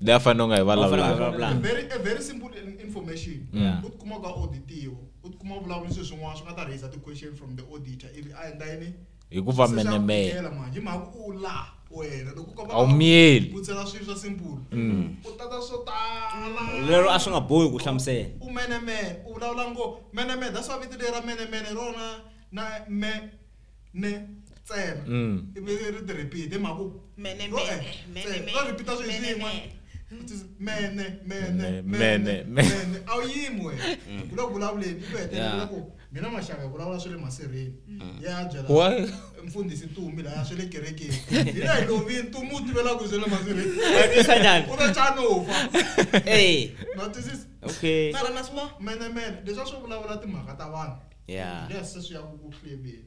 Leyi a fanele u nga yi vulavula. A very simple information. U tikuma ka auditiwa. U tikuma u vulavula swilo swin'wana swi nga ta raise ti-question from the auditor ivi a endla yini? Hikuva menemene. Manje hi mhaka u la wena loko u A wu miyeli. Vutisela swilo swa simple. U tata swo tala. Lero a swi nga bohi ku hlamusela. U menemene, u vulavula ngopfu. Menemene, that's why vito leri ra menemene rona na me ne ntsena. Ivi ri ti repeat hi mhaka Menemene, menemene. Ro repeat swilo swin'we. Mene, mene, mene, mene. A wu yimi wena. U le ku vulavuleni ivi u hetelela ku mina maxaka hi vulavula swa le masirheni. Ya byela mfundhisi Tumi laya swa le kerekeni. Hina hi lovini Tumi u tivela ku swa le masirheni. Njhani? U ta cha no fa. Ma twisisa? Okay. Mara ma swi vona? Menemene leswi a swo vulavula timhaka ta vanhu. Yeah. Leswi se swi ya ku hleveni.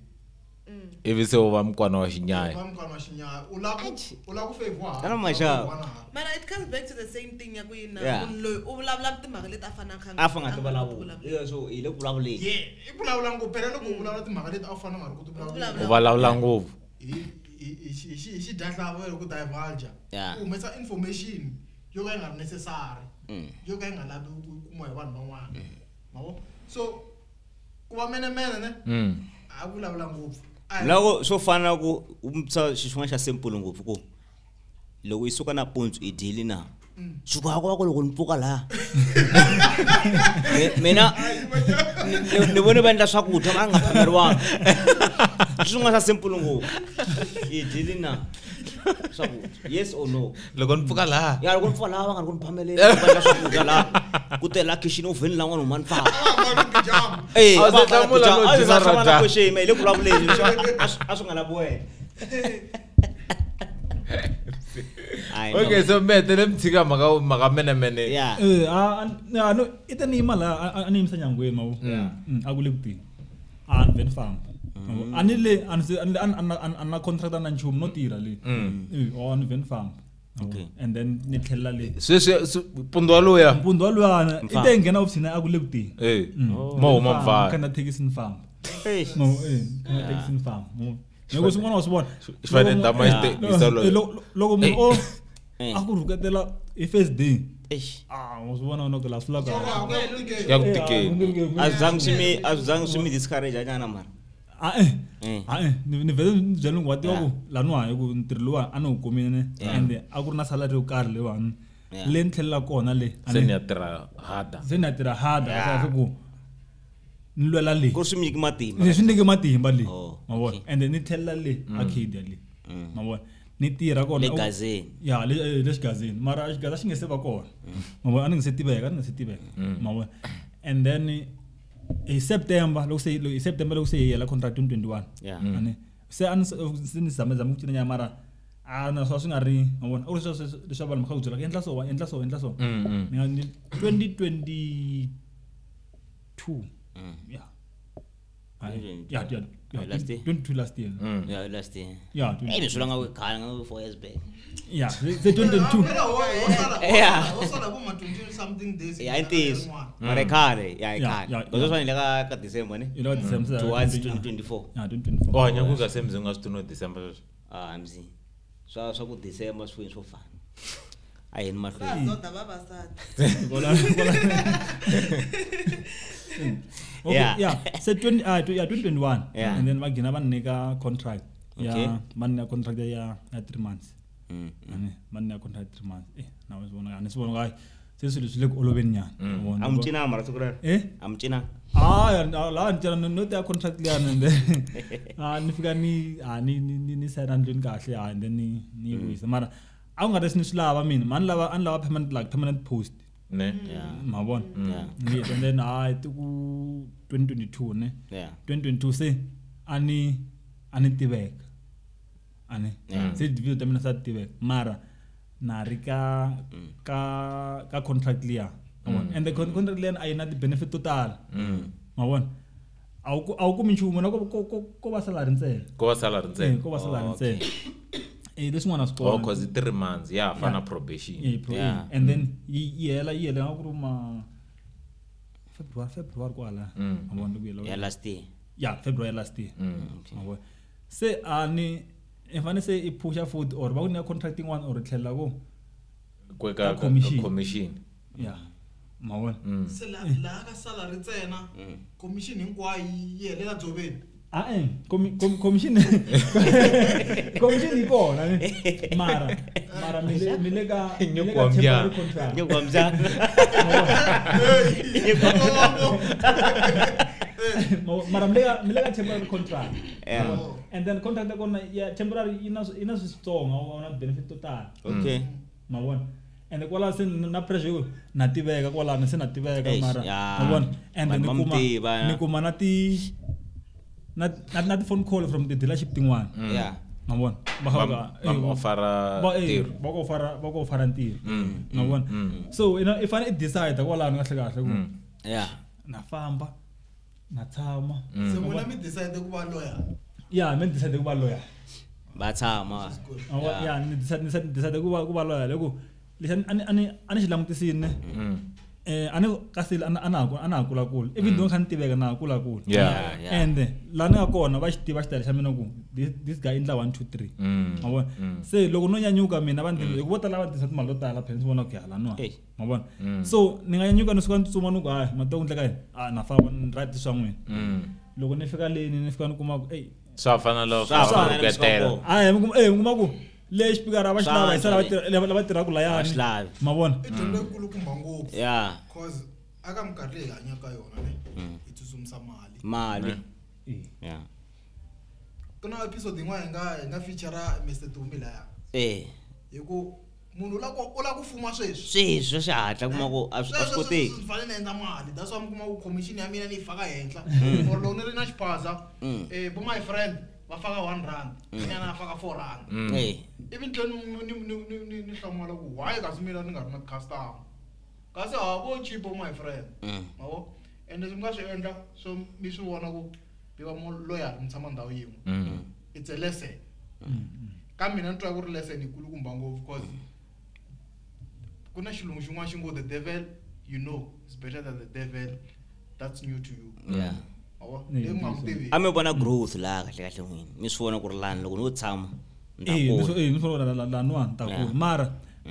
Ivi se u va mukwana wa xinyawa. Va mukwana wa xinyawa. U la ku u la ku favor. Tana maxaka. Mara it comes back to the same thing ya ku yina munhu loyi u vulavula timhaka leti a fanaka a fanga ti vulavula. So hi le ku vulavuleni. Yeah, i vulavula ngopfu phela loko u vulavula timhaka leti a fana nga ri ku ti vulavula. U vulavula ngopfu. Hi xidyahlava loko divulge. U humesa information yo ka yi nga ri necessary. Yo ka yi nga lavi ku kuma hi vanhu van'wana. Ma vo? So ku va menemene ne? A vulavula ngopfu. Loko swo fana ku u xin'wana xa simple ngopfu ku loko i suka nampundzu i dyile na suka ku va ku loko ni pfuka laha mina ni vone va endla swakudya a nga phameriwanga swin'wana xa simple ngopfu i dyile na swakudya yes or no loko ni pfuka laha ya loko ni pfuka laha va nga ri ku ni phameleni va endla swakudya laha ku tela kitchen oven la n'wana huma ni famba A wu se hlamula no dyisa ra dya. question hi le ku vulavuleni a swi nga lavi wena. Okay, so mi hetele mi tshika mhaka menemene. Yeah. No i ta ni yima laha a ni yimisa nyangweni ma vo. A ku le ku tini. A ni vhe ni famba. A ni le a ni na contract na nchumu no tirha le. A ni vhe ni famba. Okay. And then ni tlhelela le. Sweswi mpundzu wa luya. Mpundzu wa luyana i te nghena ofisini a ku le ku tini. Mo huma mfana. Kana thekisi ni famba. No, kana thekisi ni famba. Loko swin'wana wa swi vona. Xi fanele dama xi Loko munhu a ku rhuketela hi first day. Wa swi vona ku la swi lava. Ya ku tikeni. A swi zangi swi mi discourage nyana mara. Ni vhele ni byela ku wa tiva ku laniwa hi ku ntirho luwa a ni wu kumile and a ku ri na salary yo karhi leyiwani le ni tlhelela kona le se ni ya tirha harder. Se ni ya tirha harder kahle ku ni lwela le ku swi nyiki matimba swi nyiki matimba le ma vona and then ni tlhelela le Arcadia le ma vona ni tirha kona le gazeni ya le xigazeni mara xigaza xi nge se va kona ma vona a ni nge se tiveka ma vona and then hi September loko se hi hela contract 2021 ani se a ni zama ku cina nyama mara a na swa swi nga ri ma vona u ri swa leswi vanhu va kha ku byela endla so ni nga 2022 yeah yeah last year 22 last year yeah last year yeah eh swi langa khale nga 4 years back yeah se 2022 yeah osala kuma 20 something days yeah it is mara khale yeah khale because swa ni ka December ne you know December towards 2024 yeah 2024 oh nya ku nga semzi nga swi tino December sweswo ah mzi swa ku December swi swo fana a yini mahlweni va vavasati okay yeah so 2021 yeah. And then va gina va nyika contract ya va nyika contract ya 3 months ani va nyika contract 3 months na wa vona ani swi vona ka se swilo swi le ku oloveni nyana vona a mcina mara siku rero a mcina la ni cina no ta contract liyani and then ni fika ni ni sign ndlwini kahle and then ni vuyisa mara a ku nga ri ni swi lava mina mani lava a ni lava permanent like permanent post ne ma vona yes and then I tiku 2022 ne 2022 se ani tiveka ani se video ta mina sa tiveka mara na ri ka contract liya and the contract liya a yi na ti benefit to tala ma vona a wu kumi nchumu na ko va salary ntsena ko va salary ntsena ko va salary ntsena leswin'wana swi kona cause 3 months yeah fana probation yeah and then yi hela nga ku ri ma February kwala ma vona ku ya last year yeah February last year ma vona se ani i fane se i pusha food or va ku nyika contract yin'wana or tlhela ku ka commission yeah ma vona se laha ka salary ntsena commission hinkwayo yi helela dzoveni commission commission yi kona mara mara mi le ka temporary contract mara mi le ka temporary contract and then contract ya kona ya temporary yi na switsongo a wu na benefit to tala okay ma vona and kwala se na pressure na tiveka kwalano se na tiveka mara ma vona and ni kuma na ti na ti phone call from the dealership tin'wana yeah ma vona va ofara ntirho va ku ofara ntirho ma vona so you know if I decide kwalano kahle kahle ku yeah na famba na tshama se n'wina mi decide ku va loyal yeah mi decide ku va loyal va tshama yeah ni decide ku va loyal loko lexi ani xi langutisini ani kasi ana kula kula even though kha ni tiveka na kula kula and la ni nga kona va xi tiva xitayele xa mina ku this guy endla 1 2 3 ma vona se loko no nyanyuka mina va ndzi ku vo tala va tisa timali to tala phela ndzi vona ku hala no ma vona so ni nga nyanyuka ni suka ni tsutsuma ni ku hayi mati ku ndleka yini na famba ni right swa n'wina loko ni fika leni ni fika ni kuma ku swa fana loko swa mi kuma ku le xipikara va xi lava hi sala lava tirhaka layani ma vona i dyondzo yikulukumba ngopfu yeah cause aka minkarhi leyi hi hanyaka ka yona ne hi tsutsumisa mali yeah ku na episode yin'wana hi nga feature Mr Dumi laya hi ku munhu u la ku fuma sweswi swa xihatla kuma ku a swi koteki swi fanele ni endla mali that's why mi kuma ku commission ya mina ni yi faka henhla or loko ni ri na xiphaza bo my friend va faka 1 rand mina na faka 4 rand even tlhela ni hlamala ku why kasi mina ni nga ri na customer kasi ha vo cheap my friend ma vo and leswi mi nga swi endla swo mi swi vona ku mi va mo loyal mi tshama ndhawu yin'we it's a lesson ka mina ni twa ku ri lesson yikulukumba ngopfu cause ku na xilungu xin'wana xi ngo the devil you know is better than the devil that's new to you yeah a mi vona growth laha kahle kahle n'wini mi swi vona ku ri lani loko no tshama ni swi vona laniwani ta kula mara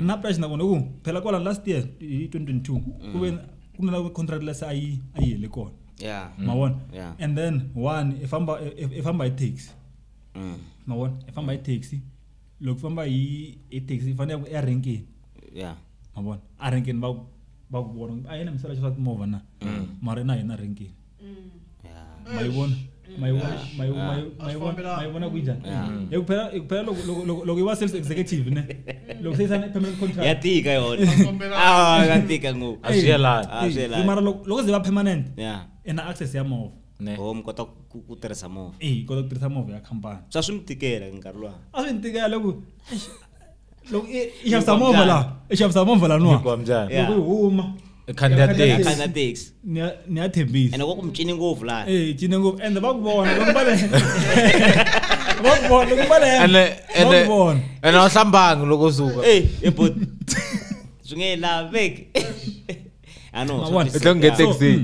na pressure na kona ku phela kwala last year hi 2022 ku ve ku na contract lesi a yi hele kona yeah ma vona and then one i famba hi taxi ma vona i famba hi taxi loko famba hi taxi i fanele ku ya renkeni yeah ma vona a renkeni va ku vona a yena misala swa timovha na mara na hina renkeni Ma yi vona. Ma yi vona ku njhani? Hi ku phela loko i va sales executive ne, loko se i sign permanent contract. Ya tika yona. Ah, ya tika ngopfu. A swi yelani. A swi yelani. Mara loko ze va permanent, i na access ya movha. Ne. Oh, mi kota ku tirhisa movha. Eh, kota ku tirhisa movha ya khampani. Swa swi mi tikela nkarhi luwa? A swi ni tikela loko eish, loko i xavisa movha laha, i xavisa movha laniwa. Nyikiwa njhani? Loko i huma I khandziya taxi. Khandziya taxi. Ni ya thembisa. Ene ku mi cini ngopfu laha. Eh, cine ngopfu, ende va ku vona loko va le, va ku vona loko va le. Ene Va ene ku vona. Ene a wu hlambangi loko u suka. Eh, e bot. Swi nge laveki. I know. Ma vona. I tlhela u nghena taxini.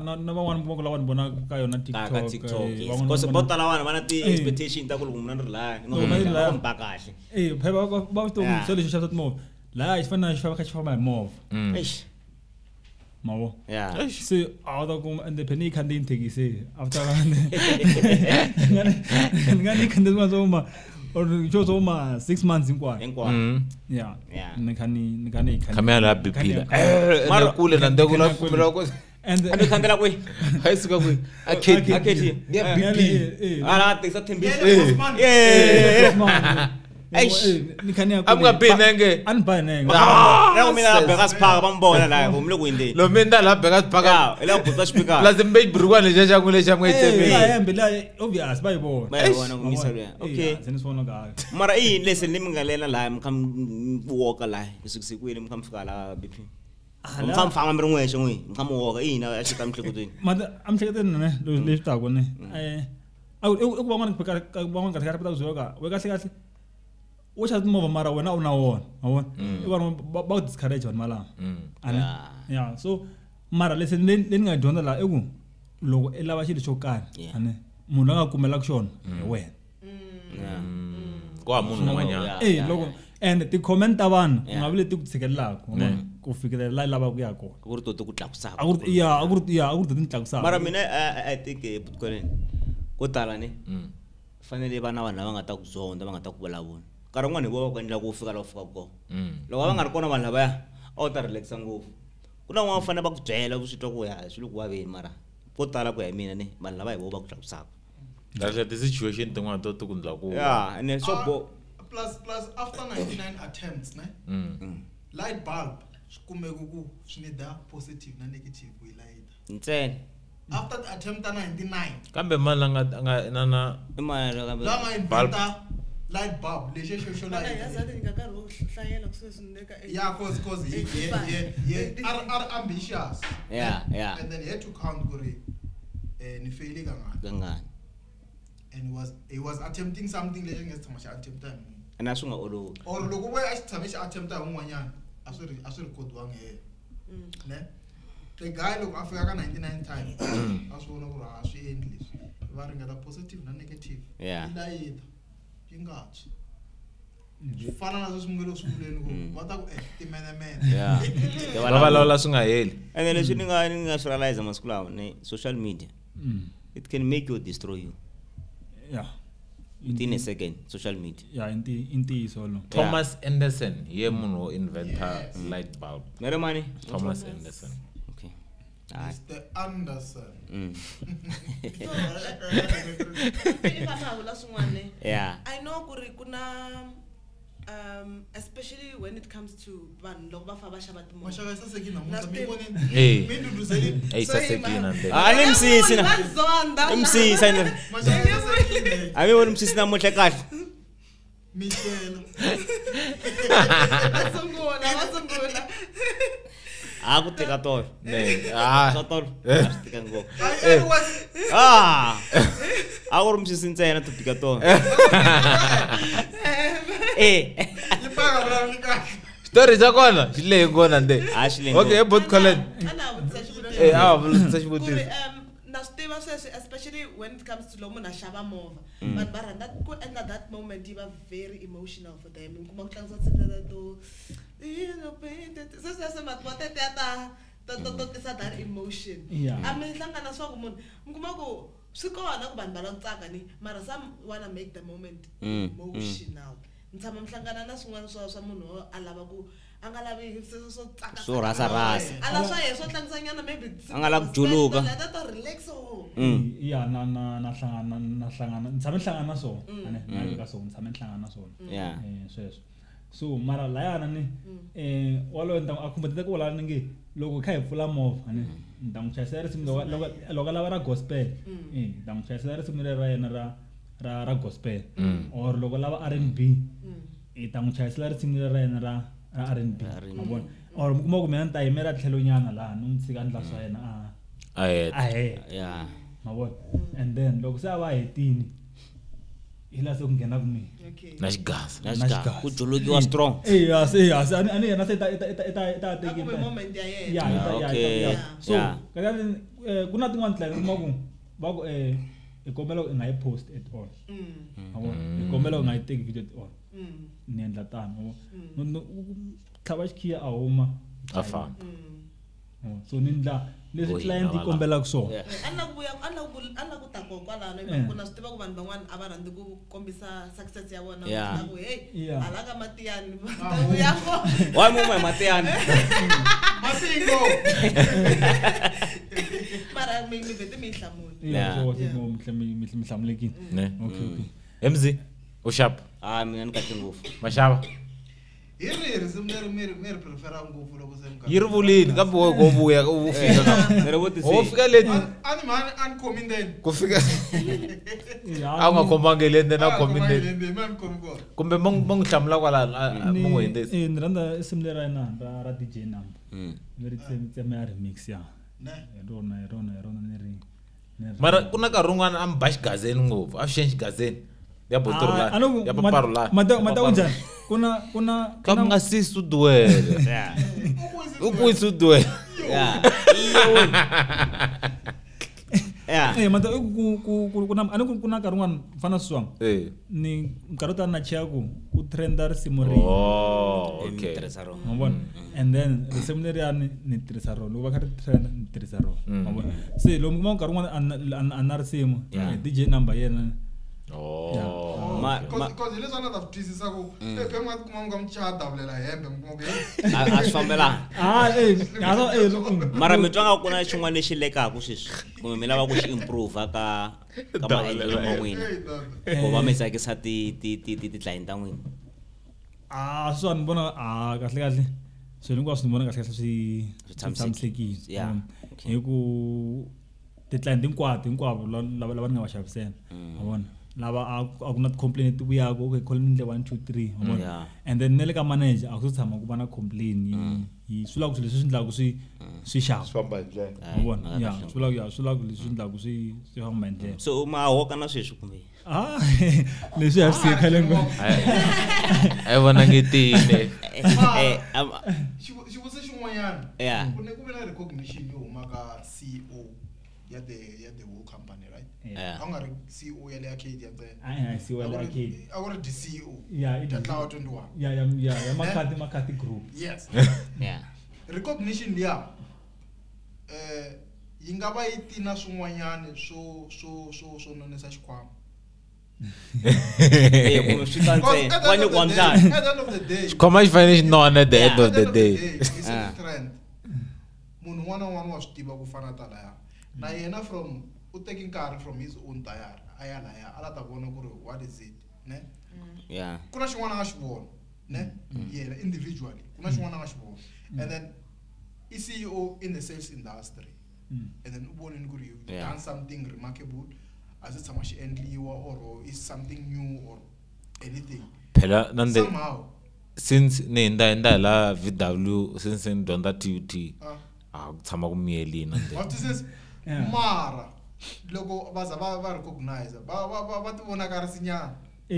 Na van'wani va ku lava ni vonaka ka yona Ka TikTok. ka TikTok. Eh, Yes. van'wana Because va vo tala vanhu va na ti expectation ta ku loko munhu a ri laha, Loko munhu a ri va laha. ku ba kahle. Eh, phela va swi tiva ku se lexi xavisa timovha laha xi fanele xi famba kha xi famba hi movha. Eish. Ma vo? Se a wu ta kuma ende phela ni yi khandziyi ni thekisi after ni nga ni khandziyi swin'wana swo ma or xo swo ma 6 months hinkwayo. Hinkwako. Ya. Ni kha ni yi khandziya. Khamela la BP la. Eh, ene kule na ndeko la pfumela ku And A mi khandzela kwihi? a yi suka kwihi? A KT. A KT. Ya BP. Ala taxi Thembisa. Eh. Eh. Eish. Ni kha ni ya A mi nga bi nenge. A ni ba nenge. Na mina la beka siphaka va mi vona laha ku mi le ku endleni. Lo mina la beka sibhaka. Ya, i la ku butsa xipikara. Plus mbe burukwana lexiya xa n'wina lexiya n'we Eh, la tsemile. hembe la obvious va yi vona. Va yi vona ku misa luya. Okay. Se ni swi vona kahle. Mara i yini lexi ni mi nga lela laha mi kha mi woka laha ku sukise kwini mi kha mi fika laha BP? Mi kha mi famba mi ri n'wexe n'wi, mi kha mi woka i yini a xi ka miehleketweni? Mata a miehleketweni ne leswi taku ne a i ku van'wana van'wana kahle kahle va ta ku byela ka we kahle kahle wo xava timovha mara wena a wu na wona, ma vona, i vanhu va ku discourage vanhu valava ani. Ya, so mara leswi ni nga dyondza laha i ku loko i lava xilo xo karhi, ani munhu la nga kumelaka xona hi wena. Ku hava munhu un'wanyana. Eh, loko and ti-comment ta vanhu u nga vi leti ku tshikelelaka, ma vona, ku fikelela laha i lavaka ku ya kona. Ku ri to ti ku tlakusaka. A ku ri ya, a ku ri ya, a ku ri ti ni tlakusaka. Mara mina I think Bitcoin ko tala ne fanele va na vanhu lava nga ta ku zonda, va nga ta ku vulavula. Nkarhi wun'wani hi vona va ku endla ku u fika laha u fikaka kona. Loko va nga ri kona vanhu lavaya a wu ta relaxa ngopfu. Ku na van'wana va fanele va ku byela ku swi twa ku ya swi le ku vaveni, mara ko tala ku ya hi mina ne vanhu lava hi vona va ku tlakusaka. Kahle ti-situation tin'wana to ti ku ndla ku. Ya, ene swo bo Plus after 99 attempts ne, light bulb swi kumeke ku swi need positive na negative ku yi layita. Ntsena. After the attempt ta 99. Kambe mani la nga a nga na na I mani kambe? La nga inventa light bulb lexi xo Mana layita. ya za ni nyika nkarhi wo hlayela ku sweswi ni le ka Yeah, cause he are ambitious. Yeah. And then he had to count kuri ni faile kangani. Kangani. And he was attempting something lexi nga si tshama xi attempta hi munhu. Ene a swi nga olovi. Or loko vo a xi tshame xi attempta hi un'wanyana, a swi recordiwangi yena. Ne? The guy loko a fika ka 99 times a swi vona ku ri a swi endli leswi. Va ringeta positive na negative. Yi layita yi nga tshwi. Swi fana na sweswi mi nga le ku swi vuleni ku va ta ku timenemene. Va vulavula swi nga heli. Ene leswi ni nga swi realize masiku lawa ni social media, it can make you or destroy you within a second, social media. Ya, i ntiyiso lo. Thomas Anderson hi ye munhu wo inventa light bulb. Mere mani? Thomas Anderson. Okay. Hayi. Mr Anderson. I famba a vula swin'wana ne. I know ku ri ku na especially when it comes to vanhu loko va famba va xava timovha. Maxaka yi sasekile namuntlha, mi Na vonile? Eh. Mi ndhudhuzelini. Eyi sasekile na ndlela. Ah, ni msisi na. Va zonda. I msisi ni. Maxaka yi sasekile. A mi voni msisi namuntlha kahle. Michela. Va sungula, va sungula. A ku tika tolo. Ne. Ah. Swa tolo. A swi tika ngopfu. I was Ah. A ku ri msisi ntsena to pika tolo. Eh. Yi paka vulavuli kahle. Xitori xa kona xi lehe ngona nde. A xi lehe Okay, ngopfu. bot Colin. Ana vutisa xivutiso. Eh, a vutisa Ku ri, xivutiso. Na swi tiva sweswi, especially when it comes to loko munhu a xava movha, vanhu va rhandza ku endla that moment yi va very emotional for them. Mi kuma ku tlangisa tinsimu letiya to sweswiya se mati tetiya ta to tisa that emotion. A mi hlangana swa ku munhu mi kuma ku swi kona ku vanhu va lava ku tsaka ni mara some wanna make the moment emotional. Mi tshama mi hlangana na swin'wana swa munhu a lava ku A nga lavi swo tsaka. Swo rasa rasa. A la swa yena swo tlangisanyana maybe. A nga lavi ku juluka. Ta ta relax o. Ya na na na hlangana na hlangana ni tshame hlangana na swona. Ane na ka swona tshame hlangana na swona. Sweswo. So mara layana ni walowo ni ta a khumba ku wala ni nge loko kha hi pfula movha ni ni ta n'wi chayisela risimu loko loko loko lava ra gospel ta n'wi chayisela risimu leri ra yena ra ra ra gospel or loko lava R&B hi ta n'wi chayisela risimu leri ra yena ra ra R&B ma vona or mi kuma ku mina ni ta yimela tlhelo nyana laha ni n'wi tshika ndla swa yena a heta Yeah. ma vona and then loko se a va hetini hi la se ku nghena ku mina Okay. Na xigaza. Na xigaza. Ku julukiwa strong. Ya se ya se ani yena se ta A teki kume moment ya yena. ya ya Okay. ya so Yeah. kahle ku na tin'wana tindlela kuma ku va ku hi kombela u nga yi post at all. Ma vona hi kombela u nga yi teki video at all. Ni endla tano ma vona tlhava xikhiya a huma A famba. So ni ndla leswi client yi kombelaka swona. A ni la ku vuya a ni la ku a ni la ku ta kona kwalano hi ku na swi tiva ku vanhu van'wana a va rhandzi ku kombisa success ya vona Yeah. ku hey Yeah. hala ka Matiyani va ta vuya kona. Why mo mai Matiyani? Matingo. Mara mi mi vhete mi yi hlamula. Yeah, Yeah. so mi mi hlamulekile. Ne. Okay. MZ u sharp. Ah mina ni kahle ngopfu. Maxava. Hi rihi risimu leri mi ri mi ri prefera ngopfu loko se mi Yi ri vulini kambe wo go vuya u fika ka. Ni ri vutisile. Wo fika leti A ni mhani a ni khomi ndzeni. ku fika a wu nga khomangi le ndzeni a khomi ndzeni. ndzeni. Mina ni khomi kona. Kumbe mo n'wi hlamula kwalano mo n'wi hundzisa. Ni rhandza risimu leri ra yena ra ra DJ Number. Leri tsema ya remix ya. Ne. Hi rona hi rona hi rona ni ri Mara ku na nkarhi wun'wana a mi ba xigazeni ngopfu a fixeni xigazeni ya botorulani ya paparulani. Mata kunjani? Kuna kuna Ka mi nga sisi u duwele. Yeah. U kwisi u duwele. Yeah. Yeah. Mata ku ku ku na ani ku na nkarhi wun'wana fana sweswiwani. Ni nkarhi wo tala na check ku ku trenda risimu rihi. Oh, okay. Tirhisa rona. Ma vona? And then risimu leriyani ni tirhisa rona loko va kha ri trenda ni tirhisa rona. Ma vona? Se loko mi kuma nkarhi wun'wana a na risimu DJ Number yena. Oh. Cause hi leswi a ni ta swi twisisa ku epe mi nga tikuma mi nga mi chaya davulela hembe mi kuma ku A swi fambelani. Ah Mara mi twa nga ku na xin'wana lexi lekaku sweswi kumbe mi lava ku xi improve ka ka maendlelo ma n'wina ku va mi tsakisa ti ti ti ti ti-client ta n'wina. Ah sweswiwani ni vona ah kahle kahle swilo hinkwaswo ni vona kahle kahle swi tshamisekile. Yeah. Hi ku ti-client hinkwato hinkwavo lava lava ni nga va xavisela. Ma vona? Lava a ku na ti-complaint leti vuyaka okay call ni ndle 1 2 3 ma vona? And then na le ka manager a ku se tshama ku va na complaint yi swi vula ku swilo leswi swi endlaka swi swi xava. Swi famba hi ndlela. Ma vona? Yeah, swi vula ku ya swi vula ku leswi swi endlaka swi swi famba hi ndlela. So ma hoka na sweswi kumbe? Ah leswi a swi khale ngopfu. A yi vonangi tiyile. Xivutiso xin'wanyana. Yeah. Ku ne ku ve na recognition yo huma ka CEO ya the whole company, right? Yeah. A nga ri CEO ya le arcade ya ntsena. A CEO ya le arcade. A ku ri the CEO. Yeah, Ya Ntlawa 21. Ya ya ya ya Makati Makati Group. Yes. Yeah. Recognition liya yi nga va yi tina swin'wanyani swo swo swo swo nonisa xikhwama. Kumbe swi ta ntsena. Wa nyikiwa njhani? At the end of the day. Xikhwama xi fanele xi nona at the end of the day. It's a trend. Munhu un'wana na un'wana wa swi tiva ku fana ta laya. Na yena from u teki nkarhi from his own diary a ya laya a la ta vona ku ri what is it, ne? Yeah. Ku na xin'wana a nga xi vona, ne? Yena individually ku na xin'wana a nga xi vona. And then i CEO in the sales industry. And then u vonile ku ri you've done something remarkable a se tshama xi endliwa or is something new or anything. Phela nande somehow since ni hindza hi la VW since ni dyondza TUT a ku tshama ku miyelini nande. What is this? Mara loko va za va recognize va va va ti vonakarisinyana. A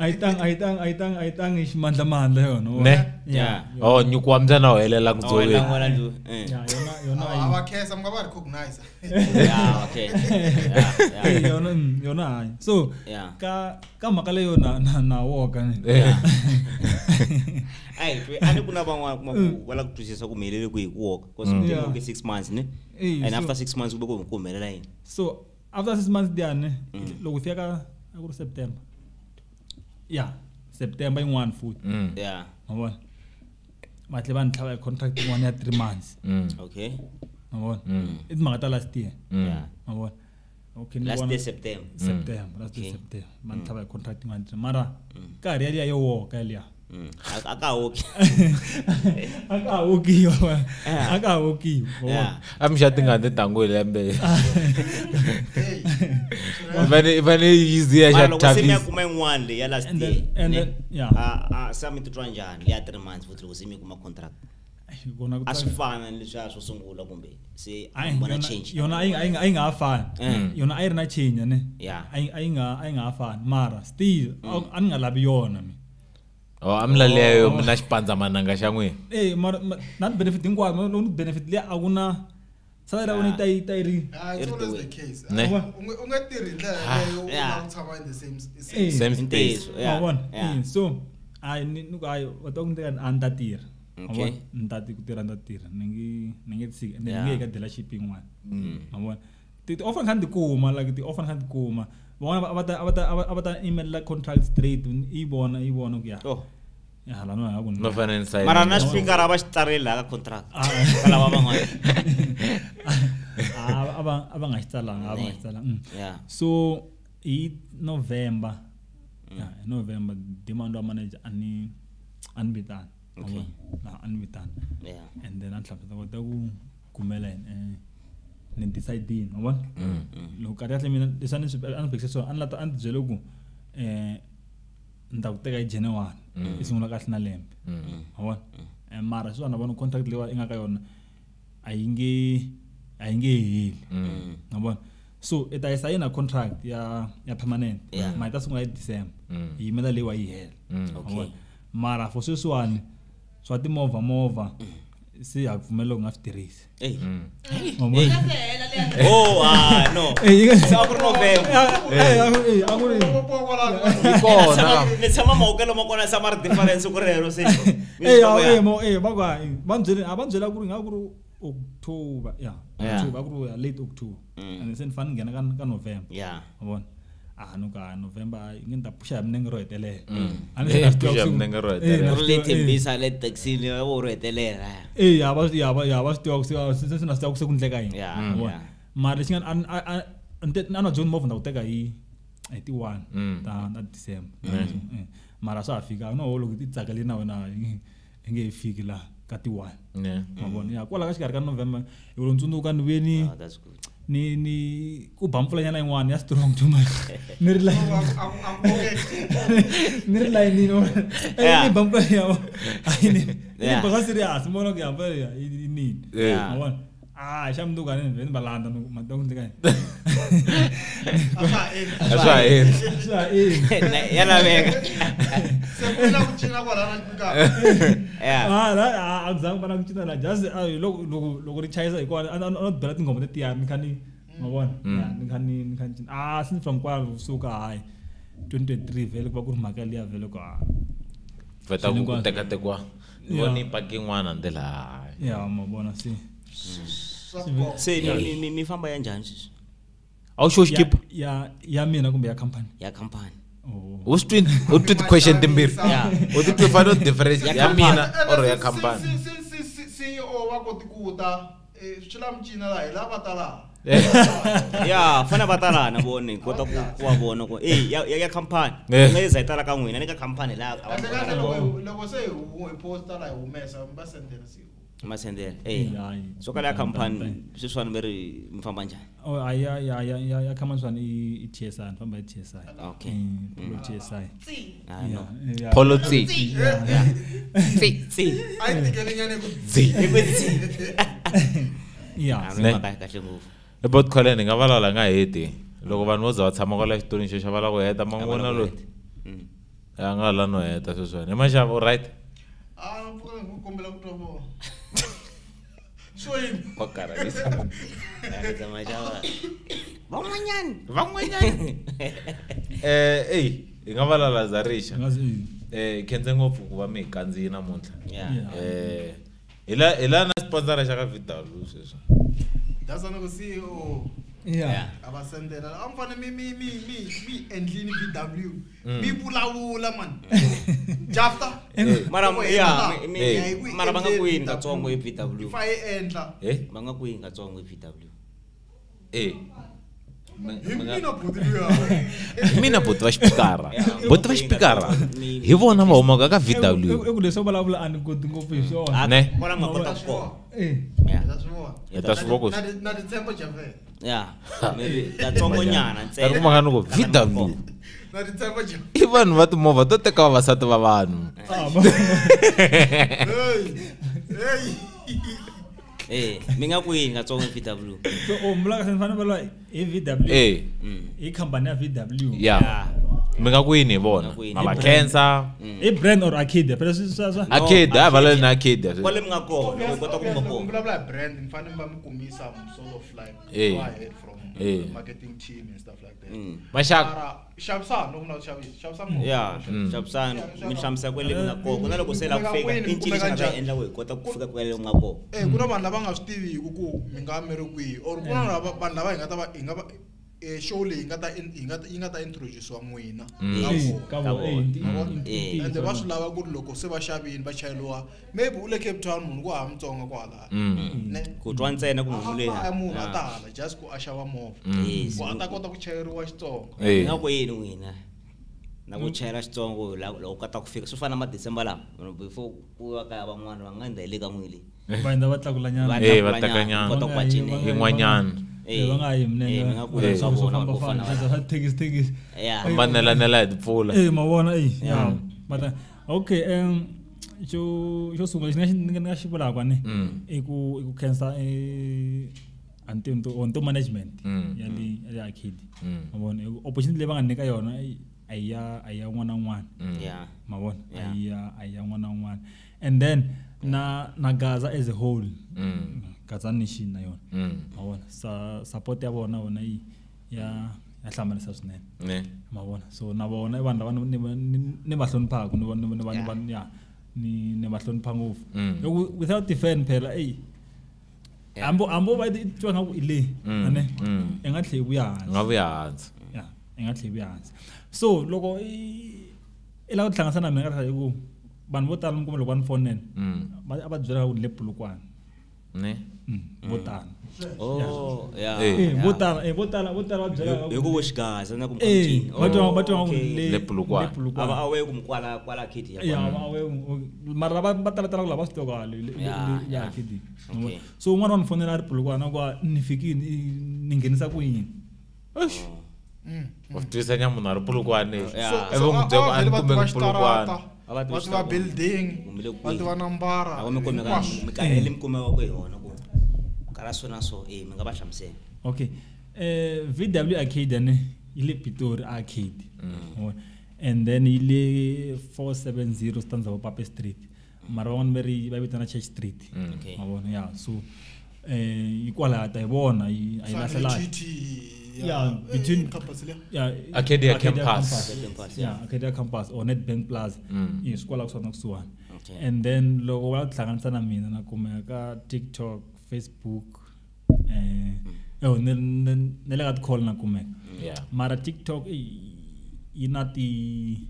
yi tanga hi ximandlamandla yona. Ne? Yeah. Oh nyuku wa mbyana wu helela ku dzoveni. Yeah, yona yona a va khensa mi nga va recognize. Yeah, okay. Yeah. Yona yona hayi. So ka ka mhaka leyo na na woka ni. Ai a ni ku na van'wana kuma ku va la ku twisisa ku humelele ku hi ku woka because mi teke 6 months ne? And after 6 months ku be ku humelela yini? So after 6 months diyani loko fika ka a ku ri September. Yeah, September yin'wana futhi. Yeah. Ma vona? Va tlhela va ni tlhava hi contract yin'wana ya 3 months. Okay. Ma vona? I timhaka ta last year. Yeah. Ma vona? Okay, ni Last vona year September. September, last year September. Va ni tlhava hi contract yin'wana ya mara nkarhi yaliya yo woka yaliya. A ka woki. A ka wokiwa. A ka wokiwa. A mi xa tingani tintangu hi lembe. Ivane easy ya xa Loko se mi ya Thabiso. kuma yin'wana leyi ya last And year. then and then yeah. A se mi titwa njhani leya 3 months futhi loko se mi kuma contract? Kona ku A swi fana ni leswiya swo sungula kumbe se a Ayi, mi vona yona- change? Yona a yi nga ha fani. Yona a yi ri na change ne. Yeah. A yi nga ha fani mara still a ni nga lavi yona mina. Oh, a mi la leyo mi na xipandzamananga xa n'wina. Eh mara na ti-benefit hinkwato loko ni benefit liya a ku na salary ya wena yi ta yi ri It's always the case. Ne. U nga tirhi hi ndlela yaleyo u Yeah. lava ku tshama in the same Eh. Same space. Ntiyiso, yeah. Ma vona? Yeah. Eh, so hayi ni ku hayi wa ta ku ni teka a ni ta tirha. Ma Okay. vona? Ni ta ku tirha ni ta tirha ni nge tshiki ende ni Yeah. nge yi ka dealership yin'wana. Ma vona? Ti-offer ni kha ni ti kuma like ti-offer ni kha ni ti kuma. Van'wana a va ta email contract straight i vona ku ya. Oh. Ya hala no ya ku ni. No fanele ni sayina. Mara na xipikara a va xi tsarile laha ka contract. Ka lava van'wana. A va nga xi tsalanga, a va nga xi tsalanga. Yeah. So hi November. Yeah, hi November demand wa manager a ni vitana. Okay. A ni vitana. Yeah. And then a ni hlamusela ku ta ku kumela yini ni decide-ini, ma vona? Loko karhi kahle mina leswi a ni swi a ni bekise swona a ni la ta a ni byele ku ni ta ku teka hi January i sungula kahle na lembe. Ma vona? Mara sweswi na vona contract leyi i nga ka yona a yi nge heli. Ma vona? So i ta yi sayina contract ya permanent. Ma yi ta sungula hi December. Yi yimela leyiwa yi hela. Okay. Mara for sweswiwani swa timovha movha se ha pfumela ku nga swi tirhisi. Hey. Ma vona? Nga se hela leya. Oh, no. Eh, Se a ku ri November. a ku ri Yi kona. Ni tshama mahokelo ma kona se ma ri difference ku rero se. Eh, eh, va ku hayi, va ni byele a va ni byela ku ri nga ku ri October, yeah. Yeah. October, a ku ri late October. And se ni fanele ni nghena ka November. Yeah. Ma vona? Ah no ka November yi nge ni ta pusha hi minenge ro hetelela. A ni Eh, se na swi tiva pusha hi ku- minenge ro eh, hetelela. na Ri swi le tiva, eh. Tembisa le taxini ya vo ro hetelela. Eh, ya va ya va ya va swi tiva ku se na swi tiva ku se ku endleka yini. Yeah, Ma vona? yeah. Mara lexi nga a na byeli movha ni ta ku teka hi ti 1 ta December. Mara swa ha fika no loko ti tsakele na wena yi nge he fiki la ka ti 1. Ne. Ma vona? Ya kwala ka xikarhi ka November hi lo tsundzuka ni vuye ni Oh, that's good. ni ku ba mpfula nyana yin'wana ya strong too much. Ni ri line ni ri line Yeah. ni ba mpfula ya ayi ni Yeah. ba serious mona ku ya mpfula ya i nini. Yeah. Ma vona? Ah, xa mundzuku a ni vhe ni va landza ni ku ma ta ku ndleka yini. A swa ha endli. A swa ha endli. Swa ha endli. Ya laveka. Se ku na ku cina kwalaya na xipikara. Yeah. Ah, la a ku zangi va na ku cina la just loko loko loko ri chayisa hi kona a no bela tinghoma tetiya ni kha ni ma vona? Yeah, ni kha ni cina. Ah, since from kwala kusuka hayi 2023 vhele ku va ku ri mhaka liya vhele ku ah. Vheta ku tekatekiwa. Ni Yeah. vone yi paki yin'wana ndlela hayi. Yeah, ma vona se. Swa nkoka. Se mi famba ya njhani sweswi? A wu xo xikipa? Ya mina kumbe ya company? Ya company. Oh. U swi twini? U twi ti-question timbirhi. Yeah. U ti twi fana difference Ya ya company. mina or ya company. CEO va koti ku ta swi la mi cina laha hi lava ta laha. Ya, fana va ta laha na vona hi kota ku va vona ku eh ya company. Eh. Nga za hi tala ka n'wina ni ka company laha a va Kahle kahle loko se hi posta laha hi humesa va sendela CEO. Masendela. Eh. Yeah, So ka la company sweswiwani mi ri mi famba njhani? Oh, a ya ya ya ya ya company swani i TSI, ni famba hi TSI. Okay. Polo TSI. Tsi. Ah no. Yeah. Polo tsi. Tsi tsi. A yi tikelinyana ku Tsi. Hi ku tsi. Yeah. Ah, Ne. no mhaka kahle ngopfu. About Colin hi nga vulavula nga heti. Loko vanhu vo za va tshama kwala xitulwini xexo va lava ku heta man'wana loyi. A nga la no heta sweswiwani. Hi maxava u right? A na pfuka ni ku kombela ku twa vona. Swo yini? Wa karhalisa. Ya maxava. Van'wanyani. Van'wanyana. Ey, hi nga vulavula Zarisha. Nga zi- Khense ngopfu ku va mi hi kandziyi namuntlha. Yeah. Hi la na sponsor xa ka VW sweswi. That's ni ku CEO. Yeah. A va sendela a mi fane mi endlini VW mi vulavula man. Jafta. Mara ya mara va nga ku yini katsongo hi VW. Fa yi endla. Va nga ku yini katsongo hi VW. Mina buti va xipikara. Buti va xipikara. Hi vona va humaka ka VW. I ku leswi vulavula a ni koti ngopfu hi swona. Ne. Kona nga kota ku. Hi ta swi vona. Na ti tshemba Jafet. Yeah. Maybe katsongo nyana ntsena. Ka kuma ku VW. Na ti tshemba Jafet. I vanhu va timovha to teka vavasati va vanhu. Hey. Mi nga ku yini katsongo VW. So o mbula ka fanele va hi VW. Hi company ya VW. Yeah. Mi nga ku yini hi vona? Ma va cancer. I brand or Arcadia? Phela swi swa Arcadia, va la na Arcadia. Kwale mi nga kona, u kota ku mi kona. Vulavula hi brand, mi fanele va mi kumisa some sort of like go ahead from marketing team and stuff like that. Mashaka xavisana no kuna xavisa, xavisa mo. Yeah, xavisana mi hlamusela kwale mi nga kona. Na loko se la ku fika i ncini xi nga ta endla ku hi kota ku fika kwale mi nga kona. Ku na vanhu lava nga swi tiviku ku mi nga mi ri kwihi or ku na vanhu lava hi nga ta va hi nga va show leyi yi nga ta introduce-wa n'wina ka vona. Ende va swi lava ku ri loko se va xavini va chayeriwa maybe u le Cape Town munhu ku hava Mutsonga kwalaya. Ku twa ntsena ku munhu leyi munhu a ta hala just ku a xava movha ku a ta kota ku chayeriwa Xitsonga. Mi nga ku yini n'wina na ku chayela Xitsongo loko u kota ku fika swo fana na ma-December lama before ku va kaya van'wana va nga endla hi le ka n'wina leyi. Va endla va tlakulanyana. Va tekanyana. Kota ku va cinela. Yin'wanyana. Va nga yi minenge. Mi nga ku yini swa vona ku fana swa thekisi. Va nelanela hi timpfula. Ma vona yeah. But okay, xo sungula lexi ni nga xi vulaka ni i ku khensa onto management ya le Arcadia. Ma vona opportunity leyi va nga nyika yona a ya un'wana na un'wana. Yeah. Ma vona a ya un'wana na un'wana. And then na Gaza as a whole. Gaza nation na yona. Ma vona support ya vona wona yi ya hlamarisa swinene. Ma vona so na vona i vanhu lava ni va hloniphaka ni va ya ni va hlonipha ngopfu. Without the fan phela ambo va twa nga ku ile ane i nga tlheli vuya hansi. Nga vuya hansi. Yeah, i nga tlheli vuya hansi. So loko i lava ku hlanganisa na mina ka hi ku vanhu vo tala mi kuma loko va ni fonela va va byela ku ni le Polokwane. Ne? Vo tala. Oh, yeah. Vo tala va byela hi ku vo Xigaza na ku mkhomchini. Va twa ku le Polokwane. A va awe ku mkwala kwala Arcadia. Yeah, va awe mara va tala tala ku lava swi tiva le ya Arcadia. So un'wana wa ni fonela a ri Polokwane ku ni fikini ni nghenisa ku yini. Wa twisa nya munhu a ri Polokwane. Ivi n'wi byela ku a ni kumbe Polokwane. Va tiva building, va tiva nambara. A mi kumeka mi karhele mi kumeka ku hi yona ku kala swo na so mi nga va hlamusela. Okay. VW Arcadia ne yi le Pitori Arcade. And then yi le 470 Stanza Pape Street. Mara van'wana va ri va vitana Church Street. Ma vona yeah so yi kwala ta hi vona yi a yi lahlela. Yeah, between yeah, Arcadia Campus. Yeah, Arcadia Campus or Nedbank Plaza. Yes, kwala kusuhani na kusuhani. And then loko va hlanganisa na mina na kumeka ka TikTok, Facebook, ne le ka call na kumeka. Yeah. Mara TikTok yi na ti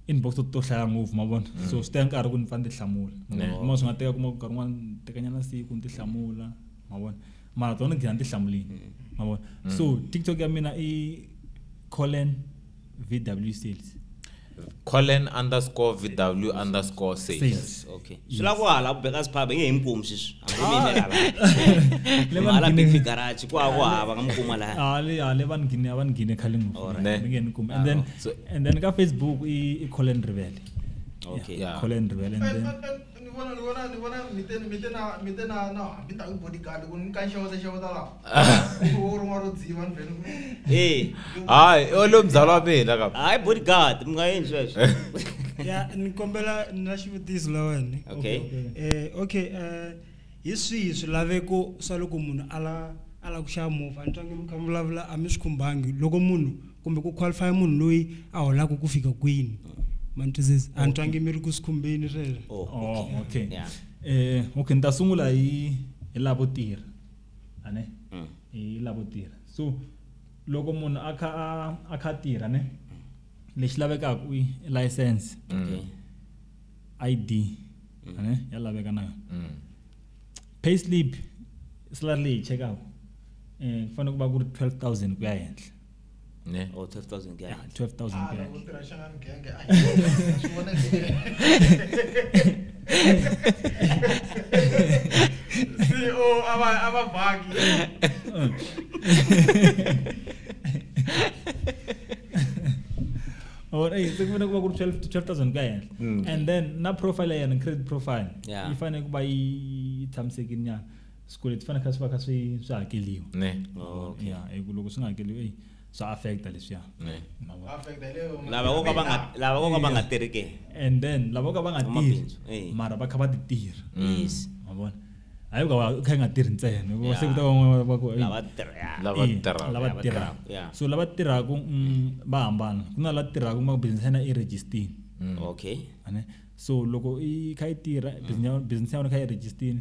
inbox to hlaya ngopfu ma vona. So swi teka nkarhi ku ni fanele ni hlamula. Ma swi nga teka kuma nkarhi wun'wana tekanyana siku ni ti hlamula, ma vona. Mara tona ni gina ni ti hlamulini. Ma vona. So TikTok ya mina i Colin VW Sales. Colin_VW_sales. Okay. Swi lava ku hala ku beka swiphaba nge hi mi kumi sweswi. Hambi mi yimela la. Hala Big Garage ku hava nga mi kuma laha. Le va ni gine khale ngopfu. Mi nge ni kumi. And then ka Facebook i Colin Rivele. Okay. Yeah. Colin Rivele and then ni vona mi te na hambi ta ku bodyguard ku ni ka xeweta la. Ku ri n'wana ro dziva ni vhele ku. Hayi, o lo mzala wa mina ka. Hayi bodyguard mi nga endli sweswo. Ya ni kombela na xivutiso la wena. Okay. Okay, hi swihi swilaveko swa loko munhu ala ku xava movha? Ni twangi mi kha mi vulavula a mi swi khumbangi loko munhu kumbe ku qualify munhu loyi a holaka ku fika kwini. Mantizis a ni twangi mi ri ku swi khumbeni sweswo. Oh, okay. Okay, ni ta sungula hi lavo tirha. Ane? Hi lavo tirha. So loko munhu a kha a kha tirha ne lexi lavekaka i license. Okay. ID ne ya laveka na yona. Pay slip salary leyi chekaka ku fanele ku va ku ri 12,000 ku ya henhla. Ne oh 12,000 ku ya henhla. 12,000 ku ya henhla. U tirha Shangani genge a swi vona CEO ava vhaki. Or se ku fanele ku va ku ri 12,000 ku ya henhla. And then na profile ya yena credit profile yi fanele ku va yi tshamisekile nyana. Swikweleti swi fanele kha swi va kha swi hakeliwa. Ne. Okay. Yeah, hi ku loko swi nga hakeliwi swa affecta leswiya. Ne. Lava ko ka va nga lava ko ka va nga tirhi ke. And then lava ko ka va nga tirhi mara va kha va ti tirha. Yes. Ma vona. Hayi ku va kha nga tirhi ntsena hikuva se ku ta van'wana va ku lava tirha. Lava tirha. So lava tirhaka va hambana. Ku na lava tirhaka ma business ya i register. Okay. Ane so loko i kha i tirha business ya wena kha i register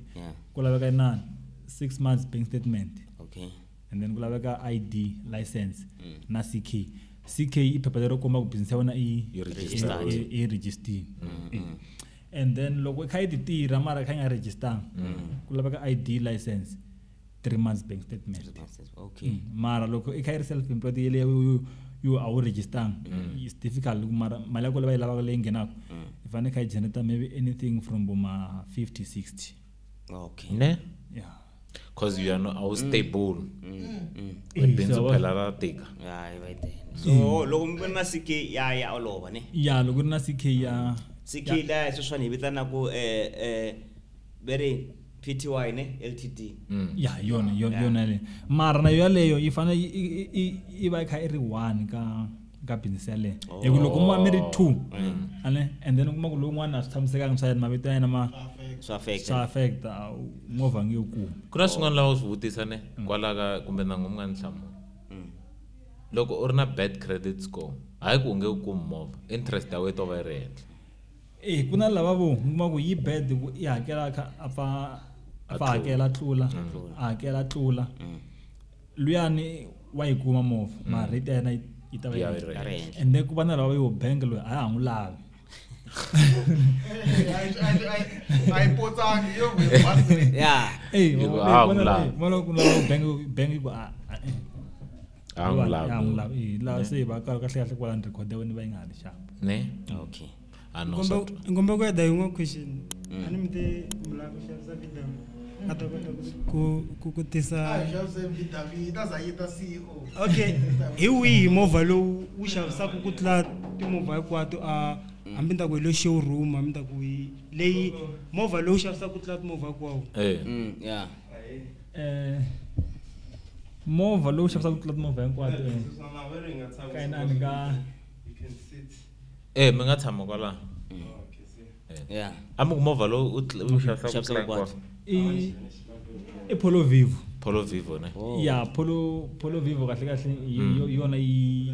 ku laveka inani 6 months bank statement. Okay. And then ku laveka ID, license na CK. CK i phepha lero komba ku business ya wena i register. And then loko kha i ti tirha mara kha i nga register ku laveka ID, license, 3 months bank statement. Okay. Mara loko i kha i ri self employed yeleyo yo a wu register it's difficult mara mali ya ku lava yi lavaka leyi nghenaka i fanele kha i generate maybe anything from boma 50 60. Okay. Ne? Yeah. Cause you are not stable. Bindzu phela ra tika. Yeah, yi va yi tele. So loko mi ri na CK ya olova ne? Yeah, loko ri na CK ya CK la sweswiwani hi vitanaku ve ri PTY ne LTD. Yeah, yona yona leyo. Mara na yaleyo yi fanele yi va yi kha i ri 1 ka business yaleyo. Hi ku loko mi ri 2 ane and then u kuma ku lowun'wana a swi tshamisekanga swa yena mavito ya yena ma swa affect. Swa affect movha nge ku. Ku na swin'wana lava u swi vutisa ne kwala ka kumbe na ngomu nga ni hlamula. Loko u ri na bad credit score, hayi ku u nge ku kumi movha, interest ya wena yi to va yi ri henhla. Ku na lava vo kuma ku yi bad ku i hakela kha a pfa hakela tlula, a hakela tlula. Luyani wa yi kuma movha, mara rate ya yena yi ta va yi ri henhla. And then ku va na lava yo bank loyi a ha n'wi lavi. A yi potsangi yo Yeah. Vona ku lava bank ku a n'wi lavi. La se va ka kahle kahle kwala record ya wena va yi nga ha ri xava. Ne? Okay. Ngombe ku ya yin'we question. A ni mi te mi lava ku xavisa VW. A ta kota ku tisa a xavisa VW yi ta za yi ta CEO. Okay. Hi wihi movha lowu wu xavisaka ku tlula timovha hinkwato a hambi ni ta ku hi le showroom hambi ni ta ku hi leyi movha lowu xavisaka ku tlula timovha hinkwawo. Yeah. Movha lowu xavisaka ku tlula timovha hinkwato. Ka inani ka mi nga tshama kwala. Yeah. A mi ku movha lowu u xavisaka hinkwato. I Polo Vivo. Polo Vivo ne? Yeah, Polo Vivo kahle kahle yona yi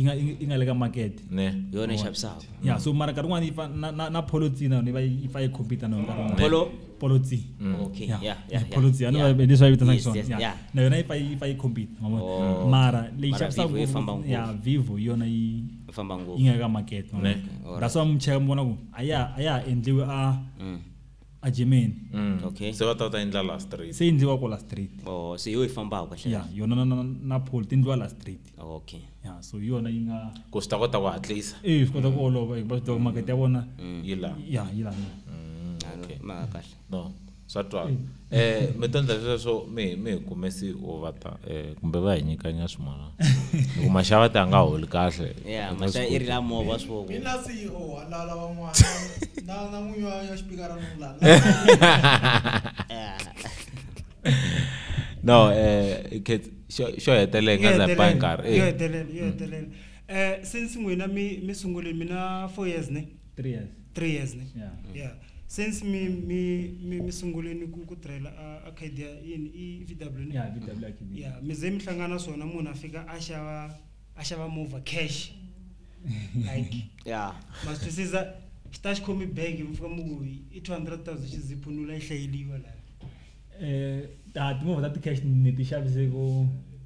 nga le ka market. Ne. Yona yi xavisaka. Yeah, so mara nkarhi wun'wana yi fa na Polo Tsi na yona yi fa yi compete na yona nkarhi wun'wana. Polo Tsi. Okay. Yeah. Polo Tsi a ni va leswi va yi vitanaka swona. Yeah. Na yona yi fa yi compete. Mara leyi xavisaka yeah, Vivo yona yi famba ngopfu. Yi nga ka market. That's why mi cheka mi vona ku a ya endliwi a Germany. Okay. Se va ta endla la street. Se endliwa ko la street. Oh, se yo yi fambaka kahle. Yeah, yona na Polo ti endliwa la street. Okay. Yeah, so yona yi nga ku swi ta kota ku hatlisa. Swi kota ku olova hikuva swi tiva market ya vona yi la. Yeah, yi la. Okay. Mhaka kahle. No, swa twala. Mi ta endla sweswo mi hi kume CEO va ta kumbe va hi nyikanya swin'wana. Loko maxava ta nga holi kahle. Yeah, maxava i ri la movha swo. Mina CEO la lava n'wana na n'winyi wa xipikara ni la. No, xo hetelela nga za pa nkarhi. Yo hetelela. Since n'wina mi sungule mina 4 years ne? 3 years. 3 years ne? Yeah. Since mi sunguleni ku tirhela a Acadia yini i VW ne? Yeah, VW Acadia. Yeah, mi ze mi hlangana swona munhu a fika a xava movha cash. Like yeah. Ma swi twisisa xi ta xi khomi bag mi fika mi ku i 200,000 xi ziphunula yi hlayeliwa la. Timovha ta ti-cash ni ti xavise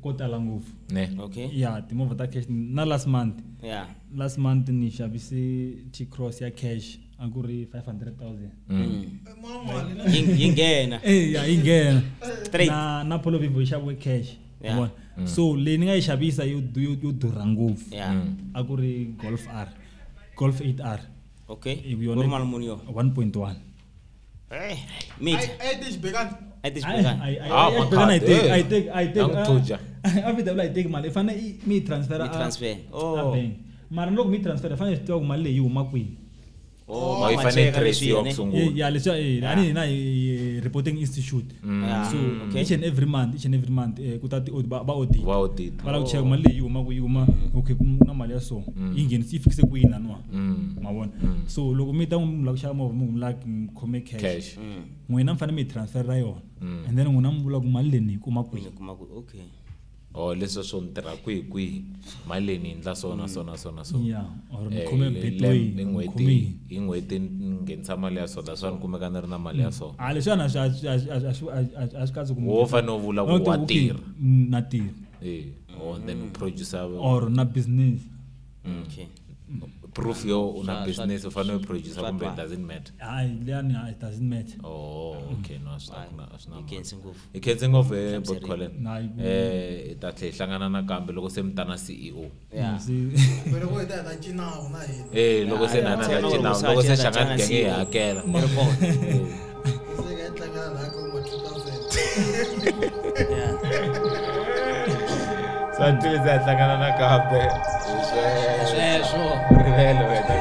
Ko tala ngopfu. Ne. Okay. Ya, timovha ta cash na last month. Yeah. Last month ni xavise T-Cross ya cash a ku ri 500,000. Yi nghena. Ya yi nghena. Straight. Na Polo Vivo yi xaviwe cash. Yeah. Vona. So leyi ni nga yi xavisa yo durha ngopfu. Yeah. A ku ri Golf R. Golf 8R. Okay. Yona Normal muni yo. 1.1. Eh, meet. Ai ti xibekani. Ai ti xibekani. I take. A I take mali. Fana mi transfer. Mi transfer. Oh. Mara loko mi transfer fana swi tiva ku mali leyi yi huma kwihi. Oh, yi fanele trace yo kusungula. Ya leswi ani hina hi reporting institute. So each and every month ku ta ti ba audit. Va audit. Va lava ku check mali leyi huma ku yi huma okay ku na mali ya so. Yi nghenisi yi fikise kwihi na nwa. Ma vona. So loko mi ta mi lava ku xava movha mi lava khome cash. N'wina mi fanele mi transfer ra yona. And then n'wina mi vula ku mali leyi ni yi kuma kwihi. Okay. Oh, leswi swo ni tirha kwihi kwihi mali leyi ni endla so na so na so na so. Yeah, or ni khome Betway, hi n'hweti ni nghenisa mali ya so that's why ni kumeka ni ri na mali ya so. A leswi na a swi katsi ku wo fanele u vula ku wa tirha. Na tirha. Eh, or then u produce or na business. Okay. Proof yo una business u fanele u produce kumbe it doesn't matter. Hayi leyani it doesn't matter. Oh, okay, no swi na. I khense ngopfu Bot Colin. Hi ta tlhela hi hlangana nakambe loko se mi ta na CEO. Yeah. Loko hi ta hi ta cinawu na hina. Loko se na ta cinawu, loko se Shangani gang yi hakela. Se ka tlangela laha ka ma 2000. Yeah. Santi se hlangana nakambe. Sweswo. Rivelo wena.